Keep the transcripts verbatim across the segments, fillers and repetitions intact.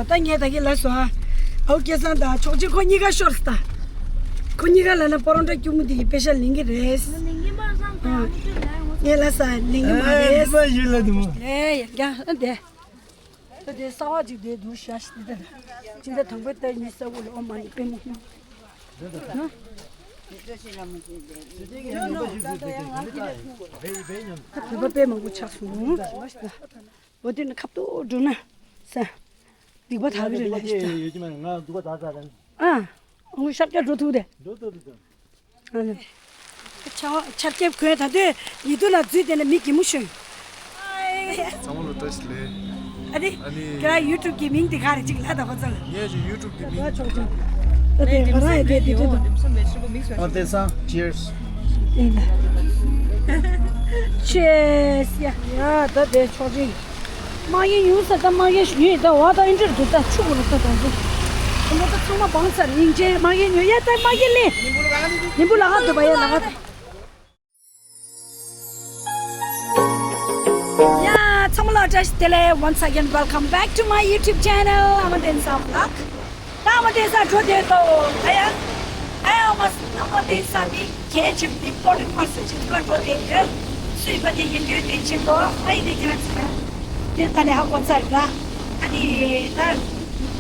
ད་ངས་ད་གི་ལ་སོ་ཨ། ཨའུ་སྐལ་བཟང་དང་ཕྱོགས་གཅིག་ཁོ་གཉིས་ཀ་ཤོར་སྟ། ཁོ་གཉིས་ཀ་ལ་ན་པོ་རོན་ཊ་སྐྱུག་མོ་འདི་གི་པེ་ཤ་ལེན་གི་རེད། ངས་ལ་ས་ལེན་གི་མ་རེད། ཨ་ཡུལ་ལ་དུ་མོ། ཨེ་ཡ་ཡ་འདི། ད་དེ་ས་བ་ཅིག་དེ་འདུག་ཤ་ཤི་དེ་ད། ཅི་འདྲ་དང་པོའི་ལྟར་ཉི་ས་འུ་ལ་ཨོ་མ་ནི་པེ་མོ་ཧི། བོད་པ་དཔེ་མང་པོ་ཆགས་སོང་། འོ་དེ་ནི་ཁབ་ཏུ་འགྲོ་ན་ས། སྡིག་པ་དག་གི་རེད་ལ་ཤི་ད། ཡོད་ཀྱི་མ་རེད། ང་སྡུག་པ་དག་དག་རེད། ཨ། ཨོ་ཤར་སྐྱ་འགྲོ་ཐུག་དེ། འགྲོ་ཐུག་དེ། ཆར་ཆར་ཁེབས་གོན་ད་དུས་ཡིད་དུ་ལ་འཛུལ་དེ་ལ་མི་གི་མུ་ཤོན། ཚང་མ་ལ་བཀྲ་ཤིས་བདེ་ལེགས། ཨ་ནི། ཨ་ནི། ཁྱེད་རང་ཡུ་ཊུབ་གི་མིང་དེ་ག་རེ་ཅིག་ལ་ད་ཁོ་ཚོ་ལ། ངས་ཀྱི་ཡུ་ཊུབ་གི་མིང་། ད་ཆོག་ཆོག་ད་དེ་ང་རང་ཡི་དེ་དེ་དུས་དང་། ཨ་དེ་སང་། Cheers། ཨེ་ལ། Cheers། ཡ་ཡ་ད་དེ་ཆོག་ཅིག་དམག་ཡིན་ཡུལ་ས་ད་དམག་ཡིན་ཞུ་ཡིན་ད་འོ་ད་ཨིན་དྲིར་འདུག་ད་ཆུ་བོ་ལ་ད་ད་འདུག་ད་ད་ཚང་མ་བང་ཚར་ཡིན་ཅེ་དམག་ཡིན་ཡོད་ཡ་ད་དམག་ཡིན་ལེ། ཉིན་པོ་ལ་ཧ་འདུག་པ་ཡ་ལ་ཧ། ཡ་ཚང་མ་ལ་བཀྲ་ཤིས་བདེ་ལེགས། Once again welcome back to my YouTube channel Amantensa Vlog. ད་ཨ་མ་བསྟན་ས་འགྲོ་དེ་ལྟ་འོ་ད་ཡ། ཨ་ཡ་ཨ་མ་ཨ་མ་བསྟན་ས་ནི་གལ་ཆེ་བའི་ཨིམ་པོར་ཊེན་ཊི་པར་སོན་ཅིག་ང་འགྲོ་དེ་ཡོད། སུས་པ་དེ་ཡིན་དུས་དེ་ཆེན་པོ་ཨ་ཡི་དེ་ཁྱེད་རང་ཚོ་དེ་ད་ནས་ཧ་གོ་ཚར་ར། ཨ་ནི་ད་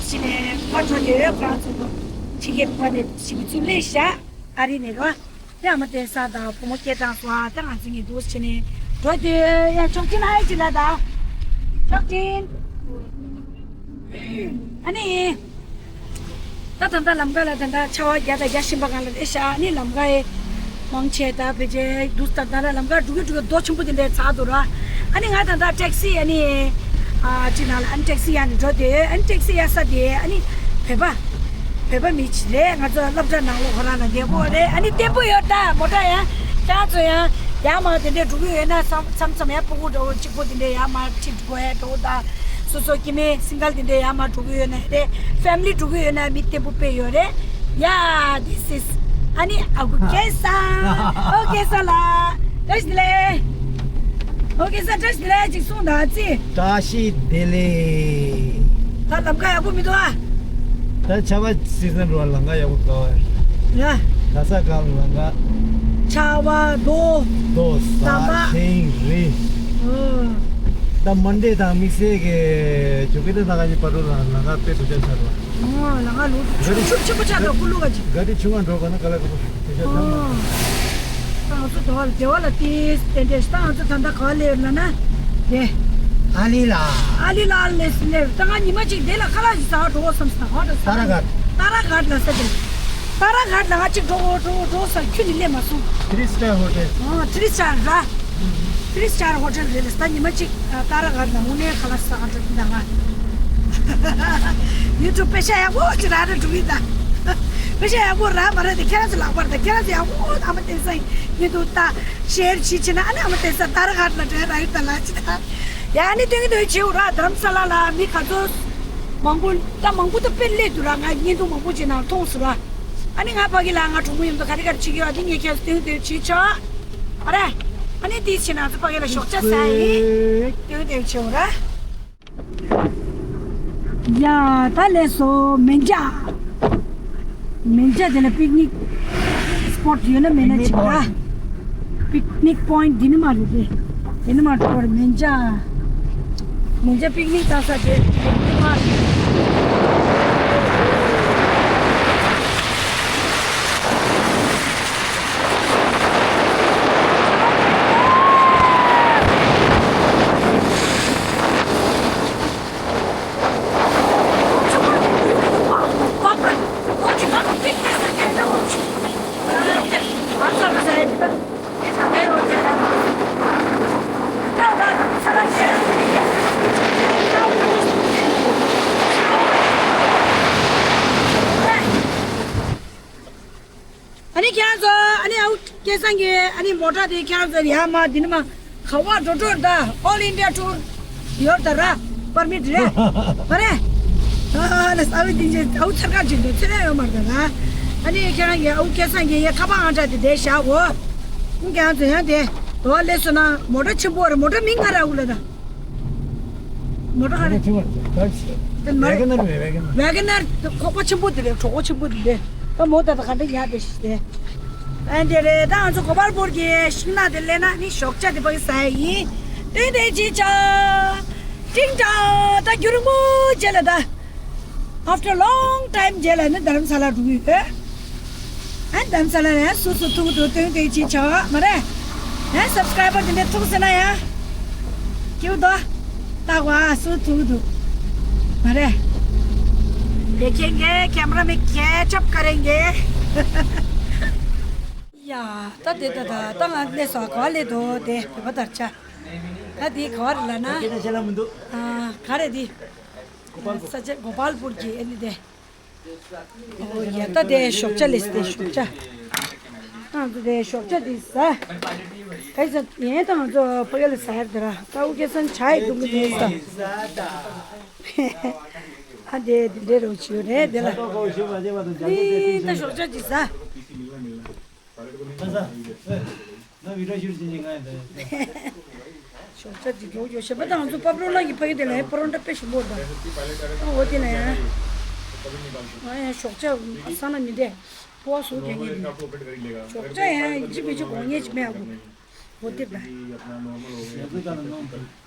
ཕྱི་ནས་ང་འགྲོ་དེ་ཡོད། ཁོ་རང་ཚོ་ཕྱི་རྒྱལ་པ་ནས་ཞིག་གི་ཚུལ་ལས་བཞག་ཨ་རི་ནས་ར། དེ་ཨ་མ་བསྟན་ས་དང་བུ་མོ་སྐྱེས་དྲངས་སོ་ཨ། ད་ང་ཚོ་གཉིས་འདུག་བྱས་ནས་འགྲོ་དུས་ཡ་ཆོག་ཅིན་ཧའི་ཅི་ལ་ད། ཆོག་ཅིན། ཨ་ནི། ད་ད་ལྟ་ལམ་ཁ་ལ་ད་ལྟ་ཆར་པ་རྒྱག་དང་རྒྱག་བཞིན་པ་སྒང་ལ་རེད་ཤག་ཨ་ནི་ལམ་ཁ་ཡི་མང་ཆེ་ད་ཕལ་ཆེར་འདུག་ད་ད་ལམ་ཁ་འགྲོ་གི་འགྲོ་གི་རྡོ་ཆེན་པོ་དེ་འདྲའི་ཚ་འདུག་ར། ཨ་ནི་ང་ད་ལྟ་ཊེག་སི་ཨ་ནི། ཨ་ཅི་ནང་ལ་ཨ་ནི་ཊེག་སི་ཡང་ནི་འགྲོ་དེ་ཨ་ནི་ཊེག་སི་ཡ་ས་དེ་ཨ་ནི་བོད་པ། བོད་པ་མི་ཅིག་རེད། ང་ཚོ་སློབ་གྲྭ་ནང་ལོགས་ཁོ་རང་ལ་བསྡད་ཀྱི་ཡོད་རེད། ཨ་ནི་བརྟན་པོ་ཡོད་ད། མོ་ཊ་ཡང་ཁྱེད་རང་ཚོ་ཡང་ཡར་མར་དེ་འདྲས་འགྲོ་གི་ཡོད་ན་མཚམས་མཚམས་མཚམས་ཡང་སྤུ་གུ་འདྲ་བོ་གཅིག་པོ་དེ་འདྲས་ཡར་མར་ཁྲིད་འགྲོ་ཡ་འགྲོ་ད། སོ་སོ་སྐྱེ་དམན་སིང་གལ་དེ་འདྲས་ཡར་མར་འགྲོ་གི་ཡོད་ན་རེད། ཕེ་མི་ལི་འགྲོ་གི་ཡོད་ན་མི་བརྟན་པོ་དཔེ་ཡོད་རེད། Yeah, this is ཨ་ནི་ཨ་ཁུ་སྐལ་བཟང་། ཨོ་སྐལ་བཟང་ལགས། བཀྲ་ཤིས་བདེ་ལེགས། ཨོ་སྐལ་བཟང་བཀྲ་ཤིས་བདེ་ལེགས་ཅིག་གསུངས་དང་ཨ་ཙི། བཀྲ་ཤིས་བདེ་ལེགས། ད་ལམ་ཁ་ཡག་པོ་མི་འདུག་ཨ། ད་ཆར་པ་སི་ཛན་འགྲོ་བ་ལམ་ཁ་ཡག་པོ་དཀའ་བ་རེད། ཡ། ད་ས་གང་ལམ་ཁ། ཆར་པ་རྡོ། རྡོ་ཟ་ཟམ་པ། ཤིང་རི། ཨོ། ད་མོན་ཌེ་དང་དམིགས་བསལ་གྱི་ཇུ་པི་ཊར་ད་ག་ནི་བར་དུ་ལ་ལམ་ཁ་དཔེ་དྲོ་རྐྱང་ཆགས་འདུག་ཨོ་ལམ་ཁ་ལོ་ཆུ་ཆུ་ཆེན་པོ་ཆགས་འདུག་ཀུ་ལུ་ག་ཅིག་ག་དེ་ཆུང་ང་འགྲོ་དགོས་ན་ག་ལ་ག་པོ་དེ་ཆ་ཐང་མ། ཨོ། ད་ང་ཚོ་དེ་བ་ལ་དེ་བ་ལ་དེ་དེ་འདྲས་ད་ང་ཚོ་ད་ལྟ་ག་ལེར་ལ་ན་དེ། ཨ་ལི་ལ། ཨ་ལི་ལ་ལས་ལེར་ད་ང་ཉི་མ་གཅིག་དེ་ལ་ཁ་ལག་ཞིག་ཟ་བ་འགྲོ་བསམ་སོང་ཧོ་ད་ས། ཏཱ་ར་གྷ་ཊ། ཏཱ་ར་གྷ་ཊ་ལ་ས་དེ། ཏཱ་ར་གྷ་ཊ་ལ་ང་གཅིག་འགྲོ་འགྲོ་འགྲོ་ས་ཁྱོད་ནི་སླེབས་མ་སོང་། Three star hotel། ཨོ་ཐི་རི་སི་ཊར་ར། ཐི་རི་སི་ཊར་ཧོ་ཊེལ་རེད་ལ་ད་ཉི་མ་གཅིག་ཏཱ་ར་གྷ་ཊ་ལ་དངོས་གནས་ཁ་ལག་ཟ་ག་འགྲོ་གི་ད་ང་། ཡུ་ཊུབ་པེ་ཤ་ཡག་པོ་ཅིག་རག་རེད་འགྲོ་གི་ད། པེ་ཤ་ཡག་པོ་རག་མ་རག་དེ་ཁྱེད་རང་ཚོ་ལག་པར་ད་ཁྱེད་རང་ཚོ་ཡག་པོ་ཨ་མ་བསྟན་ས་ཡིན་འདུག་ད། ཤེར་བྱེད་བྱེད་ན་ཨ་ནི་ཨ་མ་བསྟན་ས་ཏཱ་ར་གྷ་ཊ་ལ་འགྲོ་ཡ་རག་ཡོད་ད་ལ་ཅི་ད། ཡ་ཨ་ནི་སྟོན་གི་འདུག་བྱེའུ་ར་དྷ་རམ་ས་ལ་ལ་མི་ག་ཚོད་མང་པོ་ད་མང་པོ་ད་དཔེ་སླེབས་འདུག་ར། ང་བརྙན་ཐུང་མང་པོ་ཅིག་ནང་མཐོང་སོང་ར། ཨ་ནི་ང་ཕ་གི་ལ་ང་གྲོགས་མོ་ཡོད་མདོག་ག་རེ་ག་རེ་བྱེད་ཀྱི་ཡོད་ཨ་ནི་ངས་ཁྱེད་ཚོ་སྟོན་སྟོན་བྱེད་ཆོག་ཨ་རེ། ཨ་ནི་དེའི་ཕྱི་ནང་ཚོ་ཕ་གི་ལ་ཞོགས་ཇ་ཟ་ཡིན། སྟོན་སྟོན་བྱེད་འོ་ར། ཡ་ད་ལས་སོ་མེན་ཇ། མེན་ཇ་དེ་ལ་པིག་ནིག་སི་པོཊ་ཡོད་ན་མེད་ན་ཅིག་ར། པིག་ནིག་པོ་ཡིན་ཊི་འདི་ནི་མ་རེད་དེ། དེ་ནི་མ་འགྲོ་བར་མེན་ཇ། མེན་ཇ་པིག་ནིག་ལྟ་ས་དེ་དེ་མ་རེད། ཨ་ནི་ཁྱེད་རང་ཚོ་ཨ་ནི་ཨའུ་སྐལ་བཟང་གི་ཨ་ནི་མོ་ཊ་དེ་ཁྱེད་རང་ཚོ་ཡར་མར་འདི་ནས་མར་ག་པར་འགྲོ་འགྲོ་ར་ད་ཨོལ་ཨིན་ཌི་ཡ་ཊུར་ཡོད་ད་ར། པར་མིཊ་རེད། མ་རེད། ཨ་ལ་ས་བི་དིན་ཅེ་ཨའུ་ཚར་ཁ་ཅིག་འདུག་ཚེ་རིང་ཡོད་མ་རེད་ད་ར། ཨ་ནི་ཁྱེད་རང་གི་ཨའུ་སྐལ་བཟང་གི་ཡ་ཁ་པར་ཨང་གྲངས་དེ་དེ་བཞག་གོ། ཁྱེད་རང་ཚོ་ཡང་དེ་དོ་བ་སླེབས་སོང་ན་མོ་ཊ་ཆེན་པོ་རེད། མོ་ཊ་མིང་ང་ར་ཨུ་ལ་ད། མོ་ཊ་ག་རེ། དེ་མ་རེད། ཝེ་གེ་ནར་རེད། ཝེ་གེ་ནར། ཝེ་གེ་ནར་ཁོག་པ་ཆེན་པོ་དེ་རེད། གྲོགས་པོ་ཆེན་པོ་དེ་རེད། ད་མོ་ད་ད་ག་འདྲ་ཡག་དེ་ཞིག་རེད། ཨ་འདི་རེད། ད་ང་ཚོ་གོ་པལ་པུར་གྱི་ཤིང་ནགས་དེ་སླེབས་ན་ནི་ཞོགས་ཇ་དེ་ཕ་གི་ཟ་ཡ་ཡིན། ཏིང་ཏིང་ཅི་ཆ། ཏིང་ཏ། ད་རྒྱུན་རིང་པོ་རྗེས་ལ་ད། After long time རྗེས་ལ་ནི་དྷ་རམ་ས་ལ་འགྲོ་གི་ཡོད། ཨ་དྷ་རམ་ས་ལ་ནས་སུ་སུ་ཐུག་འདུག་ཏིང་ཏིང་ཅི་ཆ་མ་རེད། ཨ་སབ་སི་ཀ་རའི་བར་དེ་འདྲ་ཐུག་ཟེར་ན་ཡ། སྐྱིད་པོ་འདུག་ལྟ་བ་སུ་ཐུག་འདུག་མ་རེད། देखेंगे, कैमरा में कैचअप करेंगे। ཡ། ད་དེ་ད་ད་ད་ང་གནས་སོ་ག་ལེ་དོ་དེ་བོད་པ་དར་ཆ། ད་དེ་ག་བར་ལ་ན། ཨ་ག་རེ་དེ། ས་ཆ་གོ་པལ་པུར་གྱི་ཨ་ནི་དེ། ཨོ་ཡ། ད་དེ་ཞོགས་ཇ་ལེས་དེ་ཞོགས་ཇ། ང་ཚོ་དེ་ཞོགས་ཇ་དེ་ཟ། ག་ས་ཡན་ད་ང་ཚོ་ཕ་གི་ལ་ཟ་ཡར་དེ་ར་ད་འུ་སྐལ་སང་ཇ་ཡི་འཐུང་གི་དེ་ཟ། ཨ་དེ་དེ་འདྲའི་རོ་བྱིའུ་རེད་དེ་ལ། ནི་ད་ཞོགས་ཇ་དེ་ཟ། ཞོགས་ཇ་ཅིག་རྒྱོགས་རྒྱོགས་ཞེས་པ་དང་ང་ཚོ་པ་པ་རོ་ལ་གི་ཕ་གི་དེ་ལ་ཡང་པ་རོན་ཊ་དཔེ་ཞིམ་པོ་འདུག་ཨ་འོ་དེ་ལ་ཡང་། ང་ཡང་ཞོགས་ཇ་བསགས་ན་མི་འདྲ། ཕོ་བ་སོགས་རྒྱག་མཁན་མི་འདུག་ཞོགས་ཇ་ཡང་ཡིན་གཅིག་མིན་གཅིག་དགོས་ངེས་ཅིག་མེད་ཨ་ཁུ། འོ་དེ་ལ།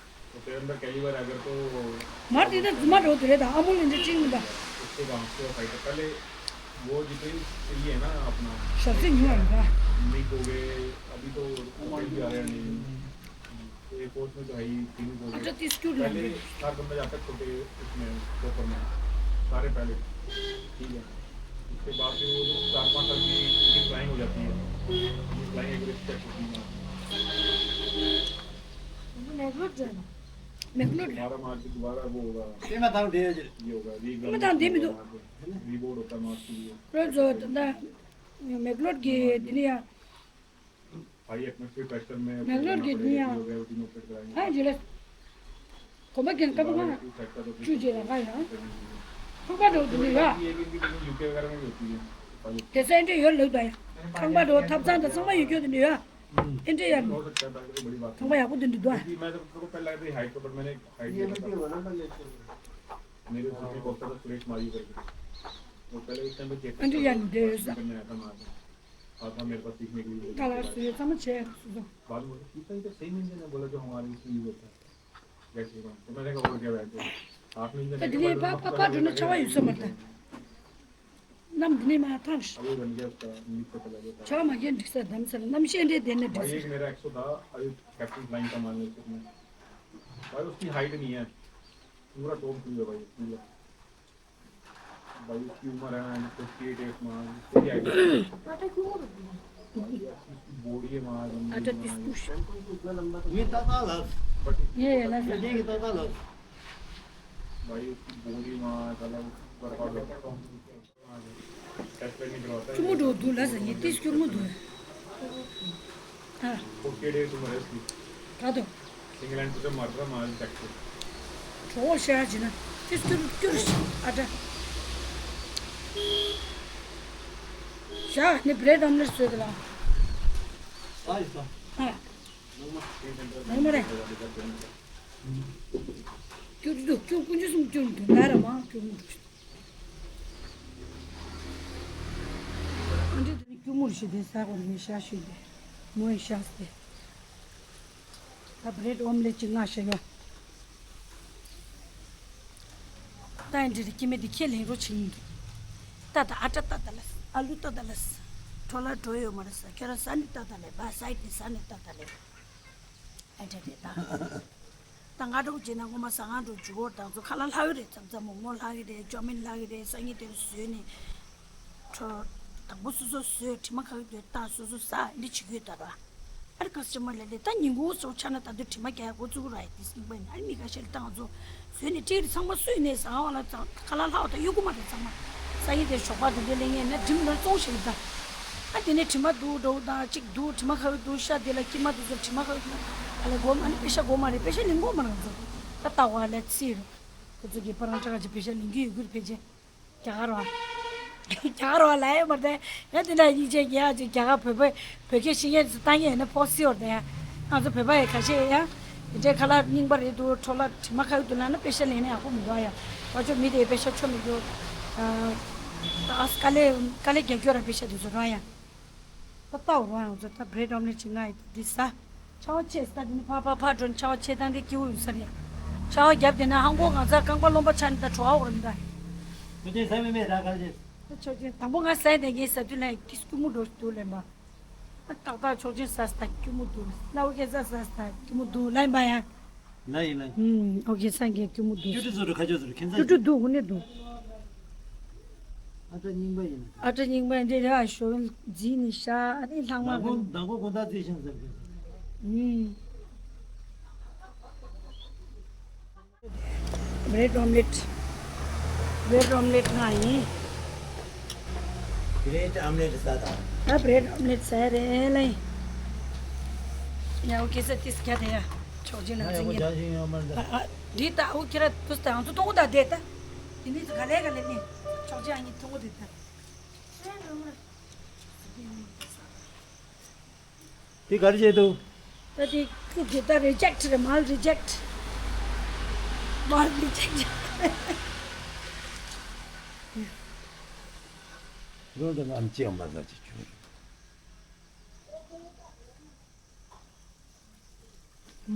མར་དེ་ད་རྫུན་མ་འགྲོ་དེ་རེད་ད་ཨ་མོ་ལེན་འདྲ་ཅིག་མི་འདུག वो जितने ये है ना अपना ཞབས་ཕྱི་ཉུང་བ་རེད་ད། मिग हो गए, अभी तो ओमान भी आ रहे हैं। एयरफोर्स में तो है ही, फिनिक्स हो गए। अच्छा, तीस क्यों पहले लगे? हर बंदा जाता है छोटे उसमें, चॉपर में, सारे पायलट, ठीक है। उसके बाद फिर वो चार पाँच साल की उनकी फ्लाइंग हो जाती है, ये फ्लाइंग एग्रेस चेक होती है। मैंगलोर जाना। मैंगलोर। दोबारा मार्च से दोबारा वो होगा। ये होगा, रीब्रांड होगा मार्च से। रीबोर्ड होता है मार्च के लिए। 그래서 나 मैंगलोर के दुनिया हाई एटमॉस्फेयर प्रेशर में मैंगलोर के दुनिया। हाँ जिले। कोमा गेन कब का। चूजे लगा यार। ཁང་པ་འགྲོ་དུས་ཡ། ये भी इनकी यूके वगैरह में भी होती है। དེ་ཚོ་ཨེ་འདྲ་ཡོད་ལུགས་པ་ཡ། ཁང་པ་འགྲོ་ཐབ་ཚང་དང་ཚང་མ་ཡོད་རྒྱུ་དེ་འདྲ་ཡ། ཨེ་འདྲ་ཡ། हो सकता है, बाकी तो बड़ी बात ཁང་པ་ཡག་པོ་དེ་འདྲ་འདུག་ཨ། क्योंकि मैं तो, तो पहले भी हाइट पर, पर मैंने हाइट नहीं करता। मेरे उसमें बहुत सारा स्ट्रेट मारी करके। वो पहले उस टाइम पे चेक ཨེ་འདྲ་ཡ་འདྲ་ཡོད་ས། करने आया था मार। आता मेरे पास सीखने के लिए। ད་ལ་སུ་ཡོད་ཚང་མ་བྱས་སོ་སོ། बाद में बोला, "कितना ही तो सेम इंजन है।" बोला, "जो हमारे उसमें यूज होता है।" जय श्री राम। तो मैंने कहा, "और क्या बैठे?" आप में इंजन ད་དེ་ནས་ཕ་ཕ་ཕ་འགྲོ་ན་ཆ་བ་ཡོད་ས་མ་རེད་ད། གནམ་འདི་ནས་མར་ཐང་ཤི། अभी बन गया उसका, नीचे चला गया था। ཆ་མ་རྒྱན་འགྲིག་ས་གདམ་ས་ལ་གནམ་གཤིས་འདྲའི་བདེ་ན་འགྲིག་भाई, ས། एक मेरा एक्सो था, अभी कैप्टन फ्लाइंग का मालूम है उसमें। भाई, उसकी हाइट नहीं है, पूरा टॉप व्यू है भाई, पूरा। भाई, उसकी उम्र है फ़ोर्टी एट ईयर्स, मार, उसको भी हाइट है। भाई, उसकी बॉडी है, मार, लंबी, अच्छा, मार। तिस पुरुष। ये ताता लस। बट ये, ये लस। ये देख, ताता लस। भाई, उसकी बॉडी, मार, साला, वर्कआउट करता है। ཁྱུར་མོ་འགྲོ་འདུག་ལ་ཟེར་ཡིན་ཏིས་ཁྱུར་མོ་འདུག་ཨ། ད་དོ། सिंगल हैंड पुशअप मारता था, मार जैक्सन। གྲོགས་ཤ་ཅི་ན་ཏིས་ཁྱུར་ཁྱུར་ཨ་ད། ཤ་ནི་བྲེད་ཨོམ་ལེཊ་བཟོས་ཏེ་ལ། ཨ་ཡི་ས། ཨ། ནང་མ་རེད། ཁྱུར་འདུག་ཁྱུར་ཀུན་ཅི་གསུང་ཁྱུར་འདུག་ད་ར་མ་ཁྱུར་མོ་འདུག་ཨ་འདྲེ་དེ་ནི་སྐྱུར་མོར་ཞིག་དེ་ཟ་དགོས་ནི་ཤ་ཤུ་དེ་མོའི་ཤ་སྟེ། ད་བྲེད་ཨོམ་ལེ་ཅིག་ང་ཤ་ཡོད། ད་ཨ་འདྲེ་དེ་སྐྱེ་མེད་དེ་ཁས་ལེན་རོགས་བྱེད་ཡིན་འདུག་ད་ད་ཨ་ཏྲ་ཏ་ཏ་ལ་ཨ་ལུ་ཏ་ཏ་ལ་ཁྲོ་ལ་འགྲོ་ཡོད་མ་རེད་ས་ཁྱོད་རང་ཟ་ནི་ཏ་ཏ་ལ་བ་སའི་ཏི་ཟ་ནི་ཏ་ཏ་ལ། ཨ་འདྲེ་དེ་ད། ད་སྔ་དྲོ་བྱས་ན་སྔོན་མ་ཟ་ཁང་དུ་འཇུག་གོ་དང་ཚོ་ཁ་ལག་ལྷག་གི་རེད། ཙམ་ཙམ་མོག་མོག་ལྷག་གི་རེད། ཅོ་མིན་ལྷག་གི་རེད། སང་ཉིན་དེར་བཟོས་ནས་ཁྲོ། དང་པོ་སོ་སོ་བཟོས་དྲི་མ་ཁ་གི་དོད་བཏང་སོ་སོ་ཟ་འདི་བྱེད་དགོས་ད་ར། ཨ་རི་ཁ་སི་ཊ་མར་ལ་ལས་ད་ཉིན་གུང་སོགས་ཆགས་ན་ད་དུང་དྲི་མ་རྒྱག་ཡག་འགོ་བཙུགས་ར་ཡ་དེ་སྙིང་པ་ཡིན། ཨ་རི་མི་ཁ་ཤས་ལ་ད་ང་ཚོ་བཟོས་ནས་ཏིག་རི་ཚང་མ་སུས་ནས་ཟ་བ་ལ་ཚང་ཁ་ལག་ལྷག་བ་དང་གཡོ་སྒོ་མ་རེད་ཚང་མ། སང་ཉིན་དེར་ཞོགས་པ་དེ་འདྲའི་ལས་ངན་ན་འགྲིམ་ལ་བཙོང་ཞིག་ད། ཨ་དེ་ནས་དྲི་མ་འདུག་འགྲོ་དང་གཅིག་འདུག་དྲི་མ་ཁ་བའི་འདུག་ཤ་དེ་ལ་སྐྱེས་མ་དེ་ཚོ་དྲི་མ་ཁ་བའི་འདུག་ཨ་ལ་སྒོ་མ་ནི་པེ་ཤ་སྒོ་མ་རེད། པེ་ཤ་ལེན་གོ་མ་རང་ཚོ་ད་ལྟ་བ་ལ་ཚིག་རུ་ཁོ་ཚོ་གི་པ་རང་ཁྲ་ཁ་ཅིག་པེ་ཤ་ལེན་གི་ཡོད་གུར་ཕལ་ཆེར་རྒྱ་གར་བ་རྒྱ་གར་བ་ལ་ཡོད་མ་རེད། ཡ་དེ་འདྲ་ཡིན་ཅེས་རྒྱ་ཅིག་རྒྱ་གར་བོད་པ་བོད་སྐད་ཤེས་མཁན་ཚོ་ལྟ་མཁན་ཡིན་ན་ཕོ་སི་བར་དེ་ཡ་ང་ཚོ་བོད་པ་ཡི་ཁ་ཤས་ཡ་ དེ་འདྲའི་ཁ་ལག་རྙིང་པ་རེད་འདུག་འཕྲོ་བརླག་དྲི་མ་ཁ་ཡོད་འདུག་ལབ་ན་པེ་ཤ་ལེན་ན་ཡག་པོ་མི་འདུག་ཨ་ཡ། ང་ཚོ་མི་དེ་པེ་ཤ་ཆོ་མི་འདུག་ཨ་ཨ་དཀའ་ལས་དཀའ་ལས་རྒྱག་རྒྱུ་ར་པེ་ཤ་དེ་ཚོ་རང་ཡ། ད་ལྟ་འོ་རང་ཚོ་ད་བྷི་རེད་ཨོམ་ལེཊ་ཅིག་ང་ཡི་འདི་ཟ། ཆར་པ་ཆད་ས་ད་འདི་ནི་ཕར་ཕར་ཕར་འགྲོ་ནས་ཆར་པ་ཆད་སྟངས་འདི་སྐྱིད་པོ་ཡོད་ས་རེད། ཆར་པ་བརྒྱབ་བསྡད་ན་ཧང་གོ་ང་ཚ་རྐང་པ་རློན་པ་ཆགས་ནས་ད་བྲོ་བ་འོར་མི་ད། ཆོས་ཅན་ཟ་མི་མེད་ད་ག་རེ་བྱེད། ཆོས་ཅན་དང་པོ་ང་ཟ་ཡི་ད་ངས་ཟ་དུས་ལ་ཡི་ཏིས་སྐྱུར་མོ་འགྲོ་འདུག་ལབ་པ། ཏག་ཏག་ཆོག་ཅན་ཟ་ས་སྐྱུར་མོ་འདུག་སྣ་བུ་སྐྱེ་ས་ཟ་ས་སྐྱུར་མོ་འདུག་ལབ་ཡིན་པ་ཡ། ལ་ཡིན་ལ་ཡིན། ཨོ་ཁེ་སང་གི་སྐྱུར་མོ་འདུག་ཅུ་ཀྲི་བཟོ་འདྲ་ཁ་ཆོ་བཟོ་འདྲ་ཁྱེད་ཚ་ཅུ་ཀྲི་འདུག་ཧུ་ནེ་འདུག་ཨ་ཏྲ་རྙིང་པ་ཡིན་ན། ཨ་ཏྲ་རྙིང་པ་ཡིན་དེ་རེ་བ་ཞོ་རྫི་ནི་ཤ་ཨ་ནི་ལྷག་མ་མདང་དགོང་གི། མདང་དགོང་དགོང་དག་རྫི་ཤང་ཟེར་གི། ཨུམ། བྷི་རེད་ཨོམ་ལེཊ། བྷི་རེད་ཨོམ་ལེཊ་ང་ཡིན། བྷི་རེད་ཨོམ་ལེཊ་ཟ་དང་། ད་བྷི་རེད་ཨོམ་ལེཊ་ཟ་རེད་ལེ། ཡ་འོ་ཁེ་ས་ཏིས་ཀྱ་དེ་ཡ། ཆོག་ཅན་ན་ང་ཡག་པོ་འཛིན་ངེས། སྦྱང་ཤེས་ཡོད་མ་རེད་ད། ཨ་ཨ་འདི་ད་འོ་ཁྱེད་ར་ཏུས་ད་ང་ཚོ་གཏོང་གོ་ད་བསྡད་ད། དེ་ནས་ག་ལེ་ག་ལེ་ནས་ཆོག་ཅན་ཨ་ནི་གཏོང་གོ་བསྡད་ད། དེ་ག་རེ་བྱས་འདུག་ད་དེ་ཁུ་དེ་ད་རི་ཇེག་རེད་མར་རི་ཇེག་མར་རི་ཇེག་རོ་དང་ཨམ་ཅི་ཨམ་མ་ཟ་ཅི་ཆུ།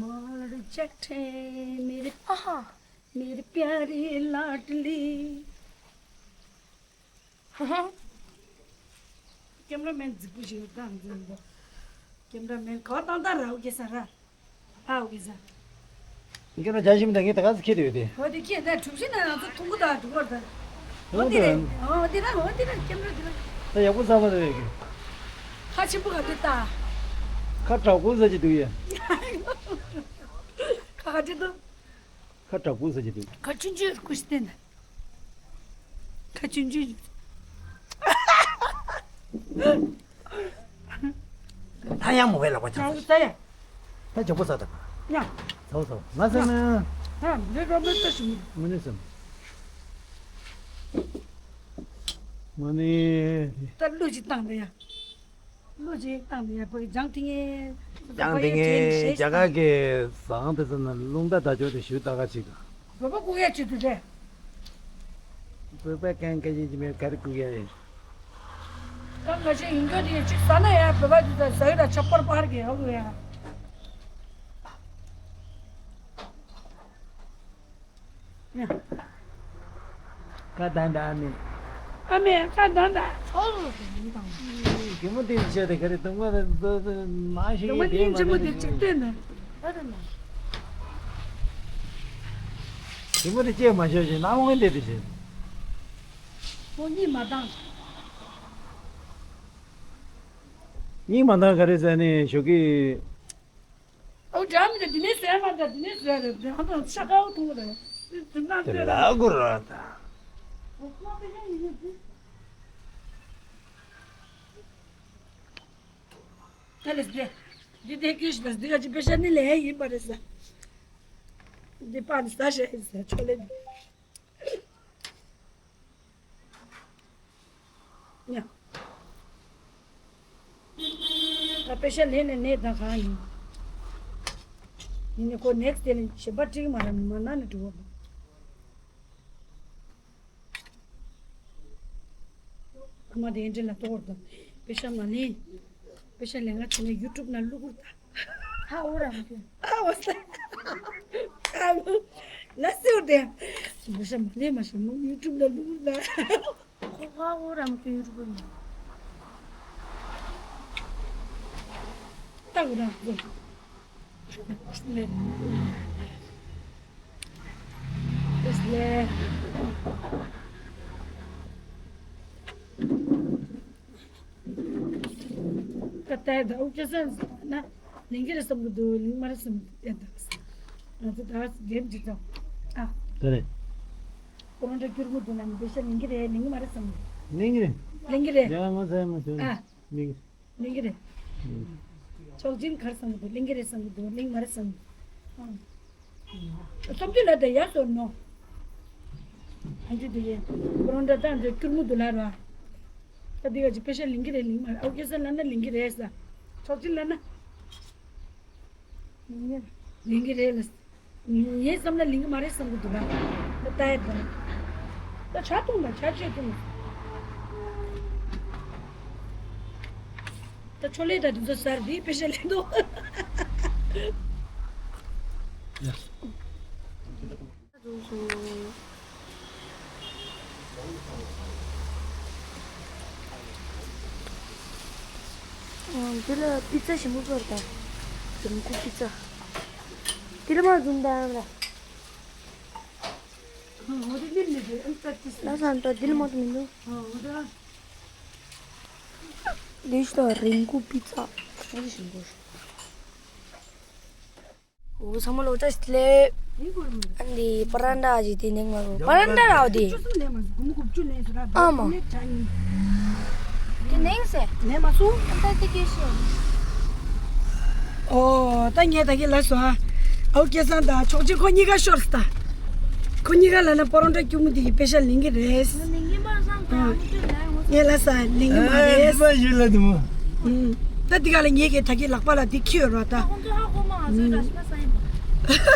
མར་རི་ཇེག་མེ་རི་ཨ་ཧ་མེ་རི་པྱ་རི་ལ་ཏི་ལི། ཧ་ཧ། ཀེམ་ར་མེན་རྫིག་པོ་ཞིག་བཏང་འཛིན་པ། ཀེམ་ར་མེན་ག་བཏང་ད་ར་འུ་ཀེ་ས་ར། ཨ་འུ་ཀེ་ས། ཀེམ་ར་རྒྱ་ཞིམ་ད་ངས་ད་ག་ཚོད་ཁྱེར་ཡོད་དེ། འོ་དེ་ཁྱེད་ད་གྲུབ་ཤིན་ན་ང་ཚོ་ཐུང་གུ་ད་འགྲོ་བར་ད། འོ་དེ་རེད། འོ་དེ་ར་འོ་དེ་ར་ཀེམ་ར་དེ་ར། ད་ཡག་པོ་ཟ་མ་ད་ཡོད་གི། ཁ་ཆེན་པོ་ག་དེ་ད། ཁ་དྲག་པོ་ཟ་ཅི་འདུག་ཡ། ཁ་ག་དེ་འདུག་ཁ་དྲག་པོ་ཟ་ཅི་འདུག་ཁ་ཆུང་ཆུང་རུ་ཀུ་ཤི་སྟེ་ན། ཁ་ཆུང་ཆུང་རུ། ད་ཡང་མོ་བས་ལག་པ་ཆག་ཡང་ས་ཡ། ད་ཇོ་པོ་ཟ་དང་། ཡང་། ཚའོ་ཚའོ་ང་ཟ་ན། ཡང་འདི་རོ་མེད་ད་ཞིག་ངོ་ནས་ཟ། ངོ་ནས། ད་གླུ་ཅིག་བཏང་དེ་ཡ། གླུ་ཅིག་བཏང་དེ་ཡ་བོད་ཀྱི་ལྗང་ཐིང་ངེ། ལྗང་ཐིང་ངེ་རྒྱ་གར་གྱི་ཟངས་དེ་ཚོ་ན་རླུང་རྟ་ད་ཅོ་དེ་ཞུ་ད་ག་ཅིག་བོད་པ་སྐུ་ཡ་ཅིག་ཏུ་རེད། བོད་པ་གང་ག་ཡིན་གྱི་མེད་ག་རེ་སྐུ་ཡ་ཡིན། ད་ང་ཆེ་ཡིན་གྱི་དེ་ཅིག་ཟ་ན་ཡ་བོད་པ་དེ་ད་ཟ་ཡི་ད་ཆ་པར་པར་གི་ཧ་གོ་ཡ། ཁ་དང་ད་ཨ་མེ། ཨ་མེ་ཁ་དང་ད། ཨོ། གི་མོ་དེ་བྱས་ཏེ་ག་རེ་དུང་བ་དེ་མ་ཞིག་དུང་བ་དེ་ཡིན་ཆེན་མོ་དེ་ཅིག་བསྟན་ནས། གི་མོ་དེ་ཅེས་མ་ཤོད་ཞིག་ནམ་འོང་དེ་དེ་བྱས། ཁོ་གཉིད་མ་བཏང་། གཉིད་མ་བཏང་ག་རེ་ཟེར་ནས་ཞོགས་ཀྱི། ཨོ་འདྲ་མི་འདྲ་འདི་ནས་ཟེར་མ་འདྲ་འདི་ནས་ཟེར་རེད་འདི་ཨ་ནི་ཤ་ཀའོ་ཐུང་རེད། འདི་ན་དེ་ཟེར་ལ་རེད། གུ་ར་ད། ཨོ་ཁོ་དེ་ཡང་ཡིན་ནི་འདི། ད་ལས་འདི། འདི་དེ་ཀྱུས་ལ་འདི་ག་ཅི་པེ་ཤ་ནི་ལས་ཡིན་པ་རེད་ས། འདི་པ་ནི་ས་ཤ་ཡིན་ས་ཆོ་ལེ་འདི། ཉ། ད་པེ་ཤ་ལེན་ནས་ནས་ད་གང་ཡིན། ཡིན་ནི་ཁོ་ནེག་སི་དེ་ནི་ཞེ་པ་ཀྲིག་མ་ར་མ་ན་ནི་འགྲོ་བ། ཁ་མ་དེ་འདྲ་ལ་གཏོར་དང་། པེ་ཤ་མ་ལེན། པེ་ཤ་ལེན་ང་ཚོ་ནས་ཡུ་ཊུབ་ན་བླུག་གུར་ད། ཧ་འོ་ར་མ་ཁྱོད། ཨ་འོ་ས། ཨ་འོ། ན་སེ་འོ་དེ། པེ་ཤ་མ་ལེན་མ་ཤེས་མོ་ཡུ་ཊུབ་ན་བླུག་གུར་ད། ཧ་འོ་ར་མ་ཁྱོད་ཡུ་ཊུབ་ན། ད་འོ་ར་མ་ཁྱོད། ཨེ་ལེ། ད་ལྟའི་ད་ཨུ་ཅག་སེམས་ན་ལིང་གི་རེད་བསམ་གི་འདུག་ལིང་མ་རེད་བསམ་གི་འདུག་ང་ཚོ་ད་འདེམས་ཅིག་དང་ཨ། ད་རེད། ཁོ་རང་འདྲ་སྐྱུར་མོ་འདུག་ན་མི་བེ་ཤ་ལིང་གི་རེད་ལིང་མ་རེད་བསམ་གི། ལིང་གི་རེད། ལིང་གི་རེད། ཡང་ང་ཚོ་ཡང་མ་བྱུང་ཨ། ལིང་གི། ལིང་གི་རེད། ཆོག་མཆན་གར་བསམ་གི་འདུག་ལིང་གི་རེད་བསམ་གི་འདུག་ལིང་མ་རེད་བསམ་གི་འདུག་ཨ། བསམ་ཚུལ་ལ་དེ་ཡག་སོང་ནོ། ཨ་འདི་དེ་ཡིན། ཁོ་རང་འདྲ་ད་འདྲ་སྐྱུར་མོ་འདུག་ལ་ར། ད་འདི་ག་ཅི་པེ་ཤ་ལིང་གི་རེད་ལིང་མ་རེད་ཨོ་ཀེ་ས་ལ་ན་ལིང་གི་རེད་ས། ཆོག་མཆན་ལ་ན། ལིང་གི་རེད། ལེན་གི་རེད་ལ། ངའི་བསམ་ན་ལེན་གི་མ་རེད་བསམ་གི་འདུག་ན། ད་ལྟ་ཡ་ད། ད་ཇ་འཐུང་དང་ཇ་ཆོས་འཐུང་། ད་ཆོ་ལེ་ད་དུ་ཚོ་ཟར་དེ་པེ་ཤ་ལེན་འདུག། ཡ། འདི་ལ་པི་ཙ་ཞིམ་པོ་ཕོར་དང་། རིང་ཁུ་པི་ཙ། འདི་ལ་མ་འཛུམ་དང་ལ། ལ་སང་ཏོ་འདི་ལ་མ་འཛུམ་མི་འདུག། འདི་ལྟ་རིང་ཁུ་པི་ཙ། འདི་ཞིམ་པོ། འོ་ཚང་མ་ལོ་བཀྲ་ཤིས་བདེ་ལེགས། ཨ་འདི་པ་རན་ཏྲ་ཞིག་དེ་ནས་ང་རོ་པ་རན་ཏྲ་ར་བ་དེ། ཨ་མ། དེ་ནས་ཟེར། ཨོ་ད་ངས་ད་གི་ལ་སོ་ཨ། ཨའུ་སྐལ་བཟང་དང་ཆོག་ཅིག་ཁོ་གཉིས་ཀ་ཤོར་སྟ། ཁོ་གཉིས་ཀ་ལ་ན་པ་རན་ཏྲ་སྐྱུར་མོ་དེ་གི་པེ་ཤ་ལེན་གི་རེད། ངས་ལ་ས་ལེན་གི་མ་རེད། ད་འདི་ག་ལ་ངས་ཀྱི་ད་གི་ལག་པ་ལ་འདི་ཁྱེར་རོ་ད།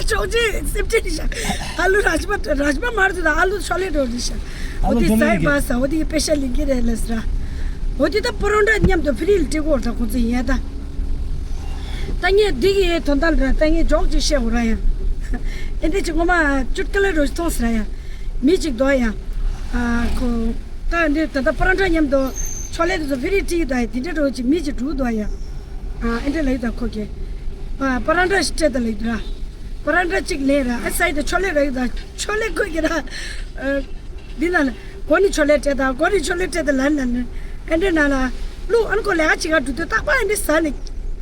ཆོག་ཅིག་སེམས་ཅན་ཤ། ཨ་ལུ་ར་ཤི་པ་ར་ཤི་པ་མར་དུ་ད་ཨ་ལུ་ཆོ་ལེ་འགྲོ་རི་ཤ། འོ་དེ་ཟ་ཡི་མ་ཟ་འོ་དེ་གི་པེ་ཤ་ལེན་གི་རེད་ལ་ཟ། འོ་དེ་ད་པ་རན་ཏྲ་མཉམ་དུ་ཕི་རིལ་ཏི་གོ་ད་ཁོ་ཚོ་ཡིན་ད། ད་ངས་འདི་གི་དོན་དག་ར་ད་ངས་ཇོག་ཅིག་བཤད་འོ་ར་ཡ། ཨེ་འདི་ཅིག་ངོ་མ་ཅུད་ཀ་ལེ་རོ་ཞིག་མཐོང་ཟེར་ཡ། མི་ཅིག་འདུག་ཡ། ཨ་ཁོ། ད་འདི་ད་ལྟ་པ་རན་ཏྲ་མཉམ་དུ་ཆོ་ལེ་དེ་ཚོ་ཕི་རིལ་ཏི་ད་ཡ་དེ་འདྲ་རོ་ཅིག་མི་ཅིག་འགྲུག་འདུག་ཡ། ཨ་ཨེ་འདྲ་ལ་ཡི་ད་ཁོ་གི། ཨ་པ་རན་ཏྲ་ཞིག་སྤྲད་ད་ལ་ཡི་ད་ར། པ་རན་ཏྲ་ཅིག་ལེན་ར་ཨ་ས་ཡི་ད་ཆོ་ལེ་ར་ཡི་ད་ཆོ་ལེ་ཁོ་གི་ར། ཨ། འདི་ན་ལ། གོ་ནི་ཆོ་ལེ་སྤྲད་དང་གོ་ནི་ཆོ་ལེ་སྤྲད་དང་ལ་ན་ལ། ཨེ་འདྲ་ན་ལ། ལུ་ཨན་ཁོ་ལ་ཡ་ཅི་ག་འགྲུ་དུ་རྟག་པ་ཨེ་འདྲ་ས་ནི།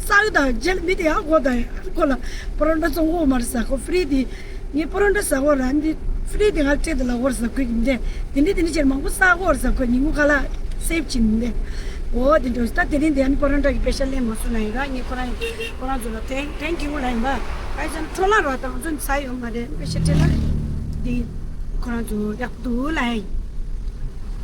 ས་ཡོད་དང་རྗེས་ལ་མི་དེ་ཡང་གོ་དང་ཨན་ཁོ་ལ། པ་རན་ཏྲ་བཙོང་གོ་མར་ས་ཁོ་ཕི་རི་དེ། ངས་པ་རན་ཏྲ་ས་གོ་ར་འདི་ཕི་རི་དེ་ང་སྤྲད་དེ་ལ་གོ་ར་ས་ཁོ་གི་འདི། དེ་འདྲ་དེ་འདྲ་ཅེར་མང་པོ་ས་གོ་ར་ས་ཁོ་ཉིན་གུང་ཁ་ལ་སེབ་ཅིན་འདི། འོ་དེ་འདྲ་ད་དེ་རིང་དེ་ཨན་པ་རན་ཏྲ་གི་པེ་ཤ་ལེན་མ་སོང་ན་ཡིན་ར་ངས་ཁོ་རང་ཁོ་རང་ཚོ་ལ་དེང་དེང་གི་ངུ་ལ་ཡིན་པ། ཨ་ཙམ་འཕྲོ་ལ་ར་དང་ཚོ་ས་ཡོད་མ་རེད། པེ་ཤ་སྤྲད་ན་འདི་ཁོ་རང་ཚོ་ཡག་པོ་འདུག་ལ་ཡ།